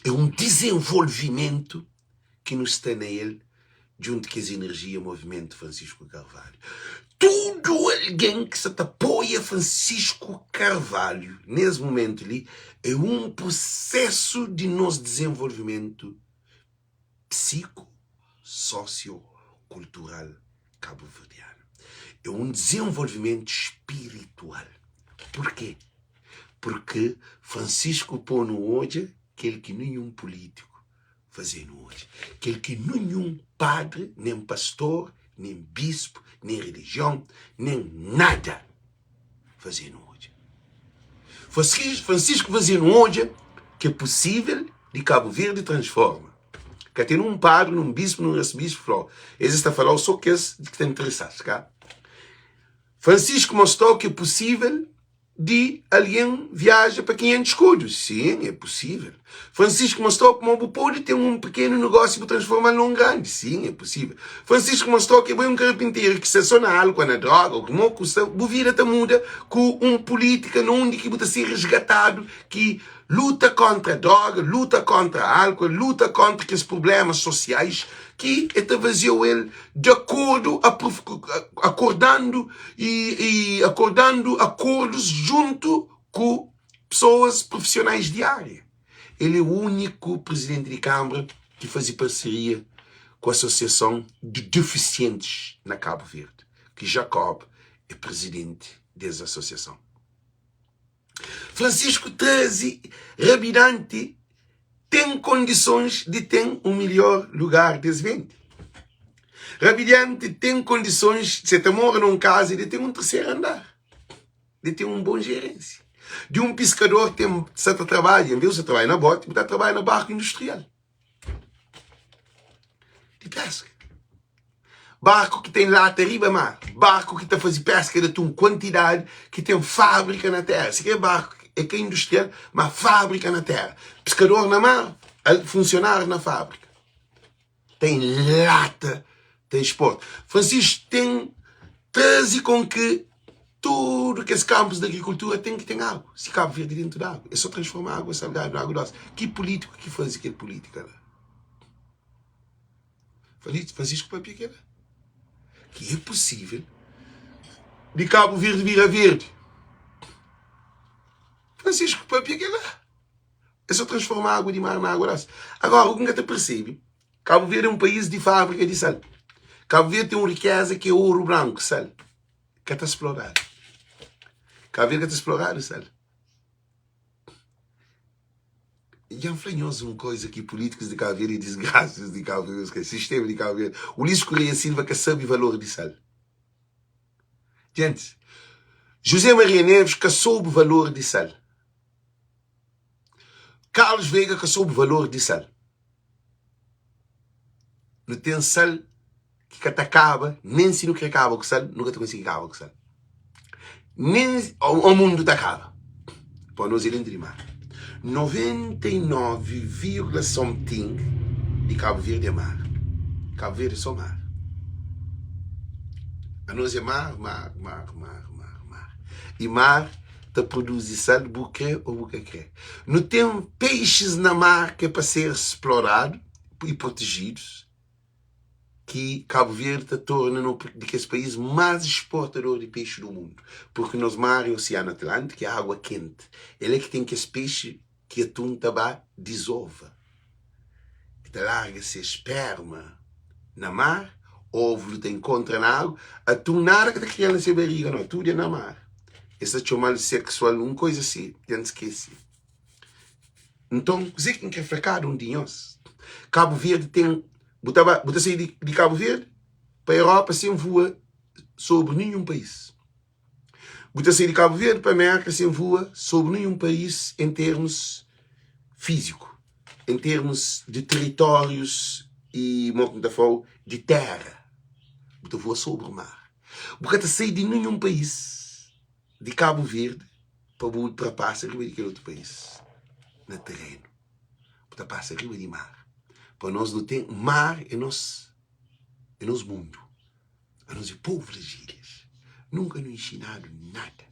é un dizenvolvimentu ki nu sta na el djuntu ku es enerjia Movimentu Francisco Carvalho. Tudu algen ki sa ta apoia Francisco Carvalho nes mumentu li é un prusésu di nos dizenvolvimentu psiko sosio kultural kabuverdianu. É un dizenvolvimentu spiritual. Purkê? Purkê Francisco pô-nu odja kel ki ninhun pulítiku faze-nu odja, kel ki ninhun padri, nen pastor, nen bispu, nen relijion, nen nada faze-nu odja. Francisco faze-nu odja ki é pusível di Kabu Verdi transforma. Ka ten un padri, nun bispu, nun arsebispu fla-u. Es es ta fala-u so kes ki ta interesa-s, ka? Francisco mostra-u ki é pusível di algen viaja pa 500 skudu? Sin, é pusível. Francisco mostrau kuma bu pode ten un pikenu negósiu i bu transforma-l na un grandi? Sin, é pusível. Francisco mostrau ki bo é un karpinteru ki sta so na álkua, na droga ô kuma ku sta, bu vida ta muda ku un pulítika na undi ki bu ta ser resgatadu ki luta kóntra droga, luta kóntra álkua, luta kóntra kes prublémas sosiais ki el ta fazeu el di akordu akordandu i akordandu akordus djuntu ku pesoas profisionais di ária. El é úniku prizidenti di kanbra ki faze parseria ku Asosiason di Difisientis na Kabu Verdi, ki Jacob é prizidenti des asosiason. Francisco traze rabidanti ten kondisons di ten un milhor lugar des vende. Rabidanti ten kondisons, se ta mora na un kaza di ten un terseru andar, di ten un bon jerensia. Di un piskador ten sa ta trabadja, en vez di sa trabadja na boti, bu ta trabadja na barku industrial. Di peska. Barku ki ten lata riba mar, barku ki ta faze peska di atun kuantidadi, ki ten fábrika na téra. Si kre barku é ka industrial, ma fábrika na téra. Piskador na mar, funsionáriu na fábrika. Ten lata, ta exporta. Francisco ten traze kon ki tudu kes kampus di agrikultura ten ki ten agu. Si Kabu Verdi dentu di agu, é so transforma agu salgadu na agu dosi. Ki pulítiku ki faze kel pulítika la? Francisco papia kela ki é possível di Cabo Verde bira verde. Francisco papia kela é só transforma água de mar na água doce. Agora, o que nka ta percebe, Cabo Verde é um país de fábrica de sal. Cabo Verde tem uma riqueza que é ouro branco, sal. Ka ta explorado. Cabo Verde ka ta explorado sal. Dja N fla nhos un koza ki pulítikus di Kabu Verdi é disgrasas di Kabu Verdi, es sistema di Kabu Verdi. Ulisses Correia Silva ka sabe valor di sal. Gentis, José Maria Neves ka soube valor di sal. Carlos Veiga ka soube valor di sal. Nu ten sal ki ka ta kaba, nen si nu kre kaba ku sal, nu ka ta konsigi kaba ku sal. Nen o mundu ta kaba. Pa nos é dentru di mar. 99 vírgula something di Kabu Verdi é mar. Kabu Verdi é só mar. Anos é mar, mar, mar, mar, mar, mar. E mar ta produzi sal, bu kre ou bu ka kre. Nu ten peixis na mar ki é pa ser sploradu e protegidus. ki Kabu Verdi ta torna no di kes país más exportador di pexi du mundu, purki nos mar é Osianu Atlantiku, é agua kenti, el é ki ten kes pexi. Ki atun ta ba dizova, ki ta larga se spérma na mar, óvulu ta inkontra na agu, atun nada ka ta kria-l na se bariga, nau, tudu é na mar. Es ta txoma-l seksual, un koza si, dja N skese. Nton, kuzê ki N krê fla kada un di nhos? Kabu Verdi ten, bu ta ba, bu ta sai di Kabu Verdi pa Europa sen vua sobri ninhun país. Bu ta sai di Kabu Verdi pa Merka sen vua sobri ninhun país en termus fíziku, en termus di territórius i, mo ki N ta fla-u, di téra. Bu ta vua sobri mar. Bu ka ta sai di ninhun país di Kabu Verdi pa bu ultrapasa riba di kel otu país na terenu. Bu ta pasa riba di mar. Pa nos nu ten, mar é nos, é nos mundu. Anos é povu das ilhas. Nunka nu inxinadu nada.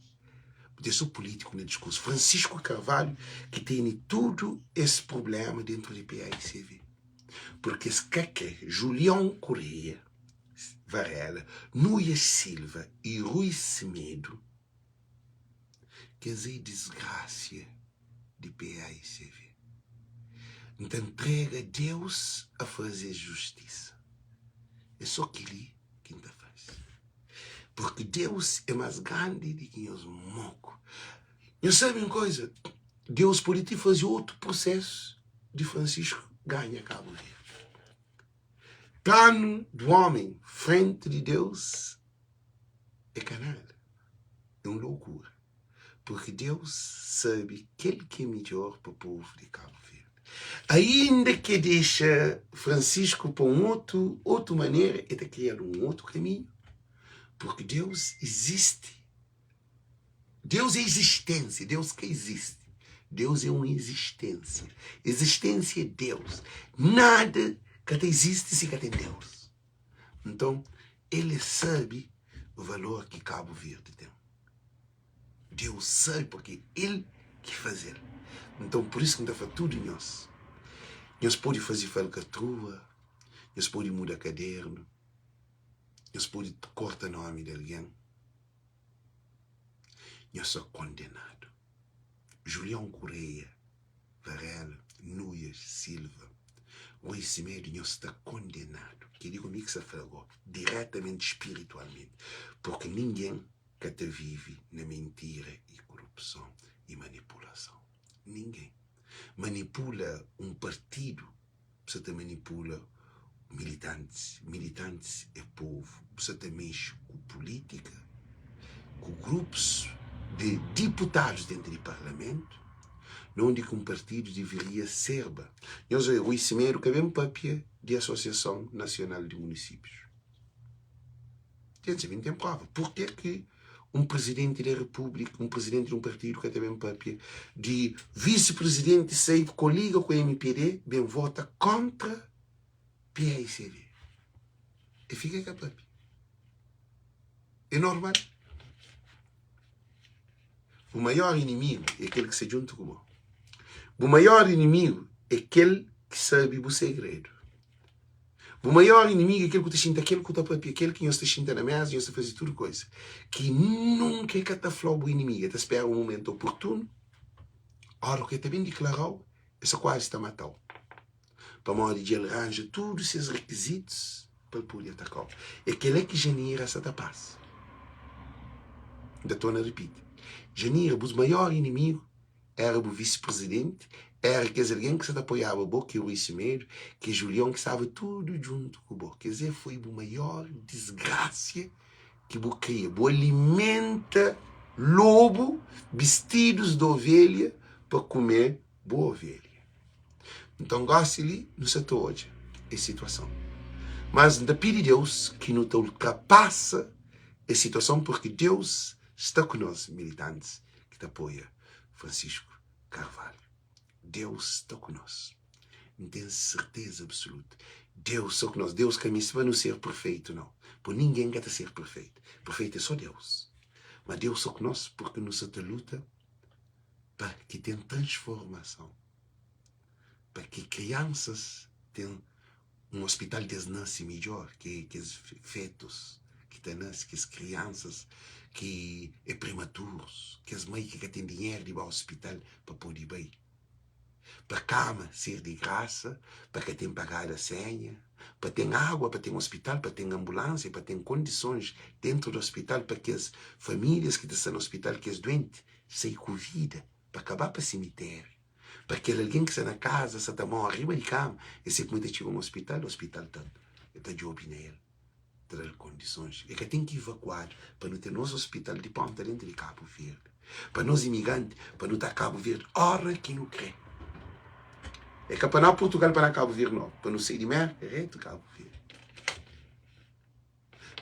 Bu ten so pulítiku na diskursu. Francisco Carvalho ki tene tudu es prublema dentru di paicv. Purki es ka kre Julião Correia Varela, Nuias Silva y Rui Semedo kes é disgrasia di paicv. N ta ntrega Deus a faze es justisa. É sô kel-li ki N ta faze. Purki Deus é más grandi di ki nhos moku. Nhos sabe un koza? Deus pode ti faze otu prosésu di Francisco ganha Kabu Verdi. Planu di ómi frenti di Deus é ka nada, é un lokura. Purki Deus sabe kel ki é midjór pa povu di Kabu Verdi. Ainda ki e dexa Francisco pa un otu otu manera, e ta kria-l un otu kaminhu, purki Deus izisti. Deus é izisténsia, Deus ka izisti. Deus é un izisténsia. Izisténsia é Deus. Nada ka ta izisti si ka ten Deus. Nton, el é sabe valor ki Kabu Verdi ten. Deus sabe porque el ki fazel. Nton por isso ki N ta fla tudu nhos, nhos pode faze falkatrua, nhos pode muda kadernu, nhos pode korta nomi di algen, nhos sta kondenadu. Julião Correia, Varela, Nuias, Silva, Rui Semedo, nhos sta kondenadu. Kel-li ku mi ki sta fla go, diretamenti spiritualmenti, porque ningen ka ta vive na mentira i korupson i manipulason. Ningen. Manipula un partidu, bu sa ta manipula militantis. Militantis é povu. Bu sa ta mexe ku pulítika, ku grupus di diputadus dentu di parlamentu, na undi ki un partidu diviria serba. Nhos obi, Rui Semedo ka ben papia di Asosiason Nasional di Munisípius. Ten sabe, N ten prova. Purke ki un prizidenti di repúblika, un prizidenti di un partidu ka ta ben papia di visi-prizidenti sai koliga ku mpd ben vota kontra paicv? E fika ka papia. É normal. Bu maior inimigu é kel ki sta djuntu ku bo. Bu maior inimigu é kel ki sabe bu segredu. Bu maior inimigu é kel ku ta xinta, kel ku ta papia, kel ki nhos ta xinta na mesa, nhos ta faze tudu koisa, ki nunka e ka ta fla-u bu inimigu. E ta spera un mumentu oportunu, ora ku e ta ben diklara-u, e sta kuazi ta mata-u, pamodi dja el ranja tudu ses rikizitus pa el pode ataka-u. É kel-la ki Janira sa ta pasa. N ta torna ripiti, Janira, bus maior inimigu Éra bu visi-prizidenti, éra kes algen ki sa ta apoiaba bo, ki Rui Semedo, ki Julion, ki staba tudu djuntu ku bo. Kes é foi bu maior disgrasia ki bu kria. Bu alimenta lobu bistidus di ovelha pa kume bu ovelha. Nton, gósi li nu sa ta odja es situason. Mas N ta pidi Deus ki nu ta ultrapasa es situason, purki Deus sta ku nos, militantis ki ta apoia Francisco Carvalho. Deus sta ku nos. N ten serteza absoluta. Deus sta ku nos. Deus ka meste pa nu ser perfeitu, nau. Po ningen ka ta ser perfeitu. Perfeitu é só Deus. Ma Deus sta ku nos porque nu sta ta luta pa ki ten transformason, pa ki kriansas ten un ospital di es nase midjór ki kes fetus ki ta nase, kes kriansas ki é prematurus, kes mai ki ka ten dinheru di ba ospital pa pode bai. Pa kama ser di grasa, pa ka ten pagada senha, pa ten agua, pa ten ospital, pa ten anbulansia, pa ten kondisons dentu di ospital pa kes familias ki ta sta na ospital, kes duenti sai ku vida pa ka ba pa simitériu, pa kel algen ki sta na kaza sa ta móre riba di kama, el sai kuma el ta txiga un ospital, ospital ta ta djobe na el. Tra-l kondisons. E ka ten ki ivakuadu pa nu ten nos ospital di ponta dentu di Kabu Verdi. Pa nos imigranti, pa nu ta Kabu Verdi ora ki nu kre. E ka pa na Purtugal pa na Kabu Verdi no. Pa nu sai di Merka retu Kabu Verdi.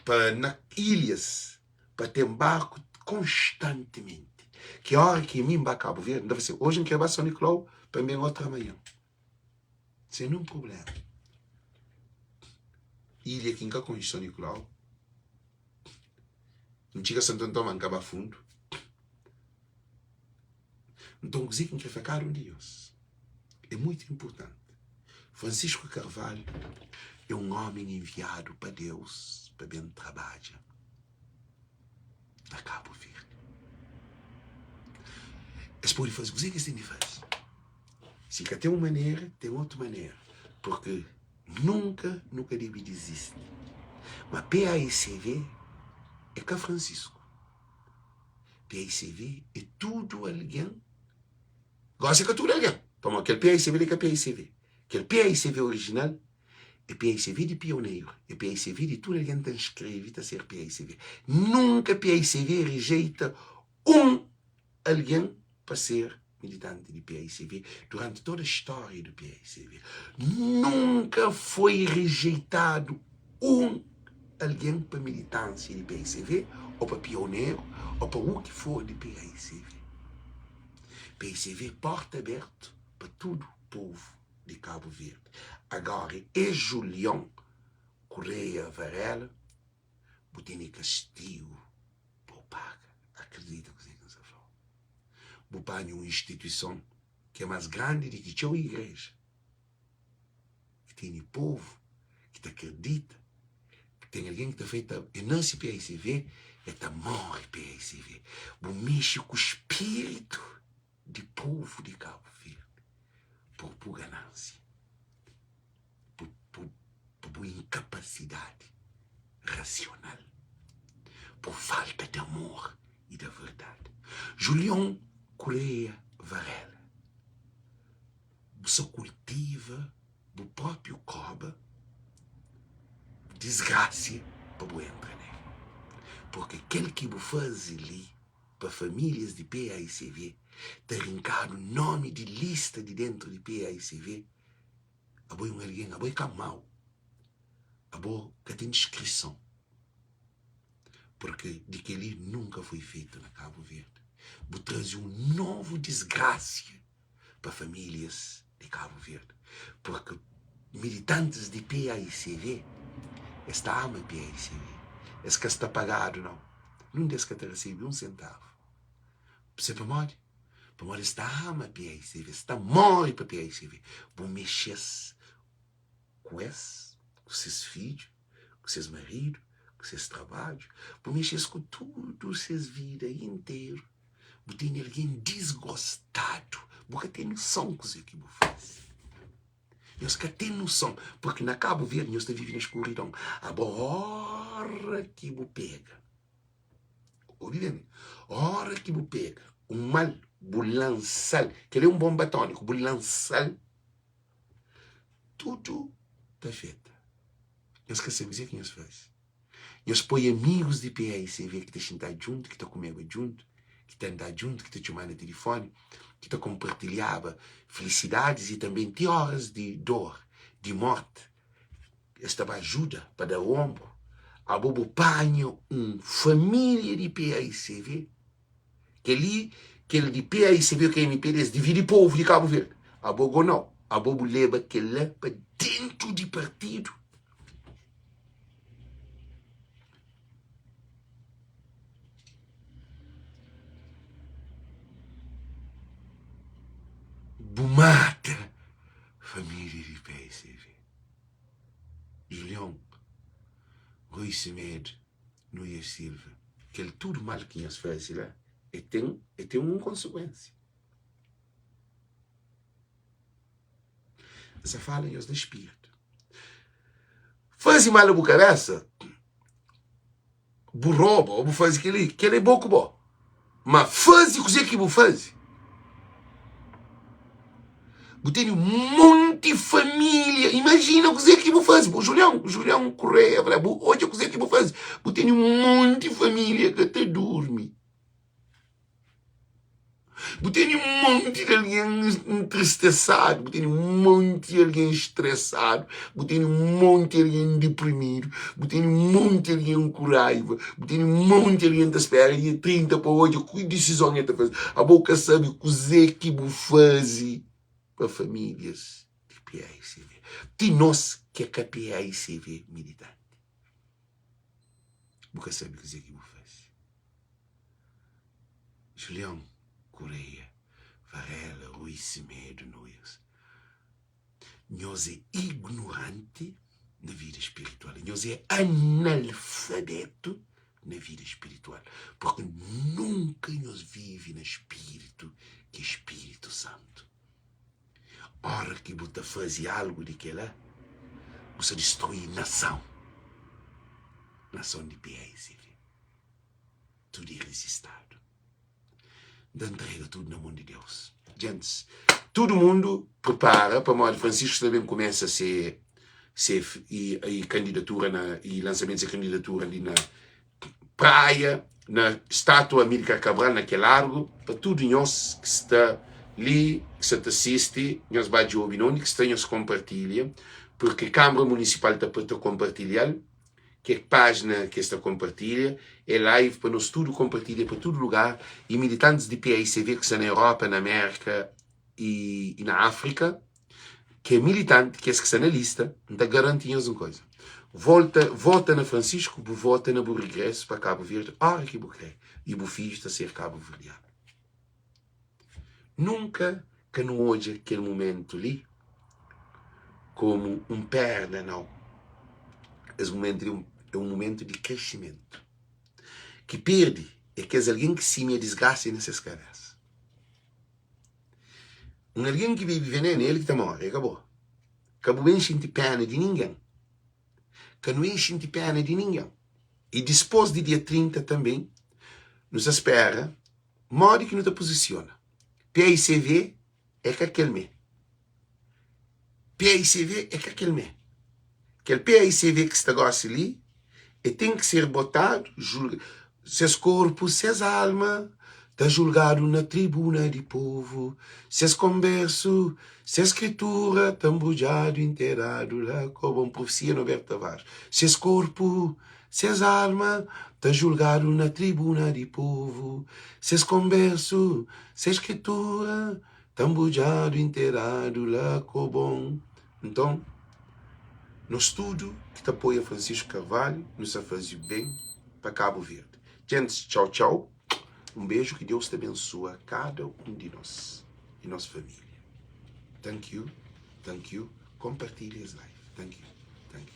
Pa na ilhas, pa ten barku konstantimenti. Ki ora ki mi N ba Kabu Verdi, N ta fla sin, oji N kre ba São Nicolau pa N ben otra manhan. Sen nun prubléma. Ilha ki N ka konxe São Nicolau. N txiga Santo Antão, ma N ka ba fundu. Nton, kuzê ki N kre fla kada un di nhos é muitu inportanti. Francisco Carvalho é un ómi enviadu pa Deus pa ben trabadja. na Kabu Verdi. Es pode faze kuzê ki es ten di faze. Si ka ten un manera, ten otu manera. Purki nunka nu ka debe dizisti. Ma PAICV é ka Francisco. PAICV é tudu algen. Gosi é ka tudu algen, pamodi kel PAICV li é ka PAICV. Kel PAICV orijinal É PICV di pioneru, é PICV di tudu algen ta nskreve ta ser PICV. Nunka PICV rejeita un algen pa ser militanti di PICV duranti toda stória di PICV. Nunka foi rejeitadu un algen pa militansia di PICV ô pa pioneru ô pa u ki for di PICV. PICV porta abertu pa tudu povu. di Kabu Verdi. Agora e Julion Correia Varela bu tene kastigu pa bu paga. Akredita kuzê ki N sta fla-u. Bu panha un instituison ki é más grandi di ki txeu igreja, ki tene povu ki ta kridita, ki ten algen ki ta fla el ta nase PAICV, el ta móre PAICV. Bu mexe ku spiritu di povu di Kabu Verdi por bu ganansia, por bu inkapasidadi rasional, por falta di amor i da verdadi. Julion Correia Varela, bu sa kultiva bu propiu koba disgrasia pa bu entra nel, porque kel ki bu faze li pa famílias di PAICV ta rinkadu nomi di lista di dentru di PAICV, abo é un algen, abo é ka mau, abo ka ten diskrison, purki di kel-li nunka foi fetu na Kabu Verdi. Bu traze un novu disgrasia pa famílias di Kabu Verdi, purki militantis di paicv es ta ama paicv, es ka sta pagadu nau, nun di es ka ta resebe un sentavu. Se pamodi? Pamodi es ta ama paicv, es ta móre pa paicv. Bu mexe-s ku es, ku ses fidju, ku ses maridu, ku ses trabadju, bu mexe-s ku tudu ses vida interu. Bu tene algen disgostadu. Bu ka ten noson kuzê ki bu faze. Nhos ka ten noson, purki na Kabu Verdi nhos ta vive na skuridon. Abo óra ki bu pega, obi ben, óra ki bu pega un mal, bu lansa-l, kel-li é un bonba atómiku, bu lansa-l, tudu ta afeta. Nhos ka sabe kuzê ki nhos faze. Nhos poi amigus di PAICV ki ta xinta djuntu, ki ta kumeba djuntu, ki ta anda djuntu, ki ta txoma na tilifoni, ki ta konpartilhaba filisidadis i tanbê ti óras di dor, di mórti, es ta ba ajuda pa da onbru. Abo bu panha un família di PAICV, kel-li, kel di PAICV ku MPD, es dividi povu di Kabu Verdi. Abo go nau, abo bu leba kel-la pa déntu di partidu. Bu mata família di PSV. Julion, Rui Semedo, Nuias Silva, kel tudu mal ki nhos faze la, e ten, e ten un konsekuensia. N sa fala nhos na spiritu. Faze mal na bu kabesa, bu roba ô bu faze kel-li, kel-li é bo ku bo. Má faze kuzê ki bu faze, bu tene un monti família. Imajina kuzê ki bu faze, bu Julion, Julion Correia fla, bu odja kuzê ki bu faze, bu tene un monti família ka ta durmi. Bu tene un monti di algen entristesadu, bu tene un monti di algen stresadu, bu tene un monti di algen deprimidu, bu tene un monti di algen ku raiva, bu tene un monti di algen ta spera dia 30 pa odja ki disizon el ta faze. Abo ka sabe kuzê ki bu faze pa famílias di PAICV. Ti nos ki é ka PAICV militanti, bu ka sabe kuzê ki bu faze. Julião Correia Varela Rui Semedo Nunes Nhos é ignorante na vida espiritual Nhos é analfabeto na vida espiritual Porque nunka nhos vive na espírito ki é Espírito Santo Ora ki bu ta faze algu di kela bu sta distrui nação Nação di PAICV. Tudu é rizistadu. N ta ntrega tudu na mon di Deus. Gentis, tudu mundu pripara pamodi Francisco sta ben kumesa se se i, i kandidatura na i lansamentu se kandidatura li na Praia, na statua Amílcar Cabral na kel largu, pa tudu nhos ki sta li ki sta ta sisti, nhos ba djobi na undi ki sta nhos konpartilha, purki Kâmara Munisipal ta ta konpartilha-l. Ke pájina ke es ta konpartilha é live pa nos tudu konpartilha pa tudu lugar y militantis di PAICV ki sta na Europa, na Amérika y na Áfrika ke é militanti, kes ki sta na lista, N ta garanti nhos un koza, volta, vota na Francisco, bu vota na bu rigresu pa Kabu Verdi ora ki bu kre y bu fidju ta ser kabuverdianu. Nunka ka nu odja kel mumentu li komu un perda, nau. Es mumentu li é un mumentu di kresimentu. Ki perde é kes algen ki simia disgrasa na ses kabesa. Un algen ki bebe venenu é el ki ta more, é ka bo. Ka bu ben xinti pena di ningen. Ka nu ben xinti pena di ningen. I dispôs di dia 30 tanbe, nu sta spera Modi ki nu ta puzisiona? PAICV é ka kel mé. PAICV é ka kel mé. Kel PAICV ki sta gósi li, e ten ki ser botadu, julga, ses korpu, ses alma ta julgadu na tribuna di povu, ses konbersu, ses skritura ta nbrudjadu i nteradu la kobon. Profesia Norberto Tavares. Ses korpu, Ses alma ta julgadu na tribuna di povu, ses konbersu, ses skritura ta nbrudjadu i nteradu la kobon. Nton, nos tudu ki ta apoia Francisco Carvalho, nu sa faze ben pa Kabu Verdi. Djentis, txau txau, un beju, ki Deus ta bensua kada un di nos i nos familia. Thank you, thank you, konpartilha es live. Thank you, thank you.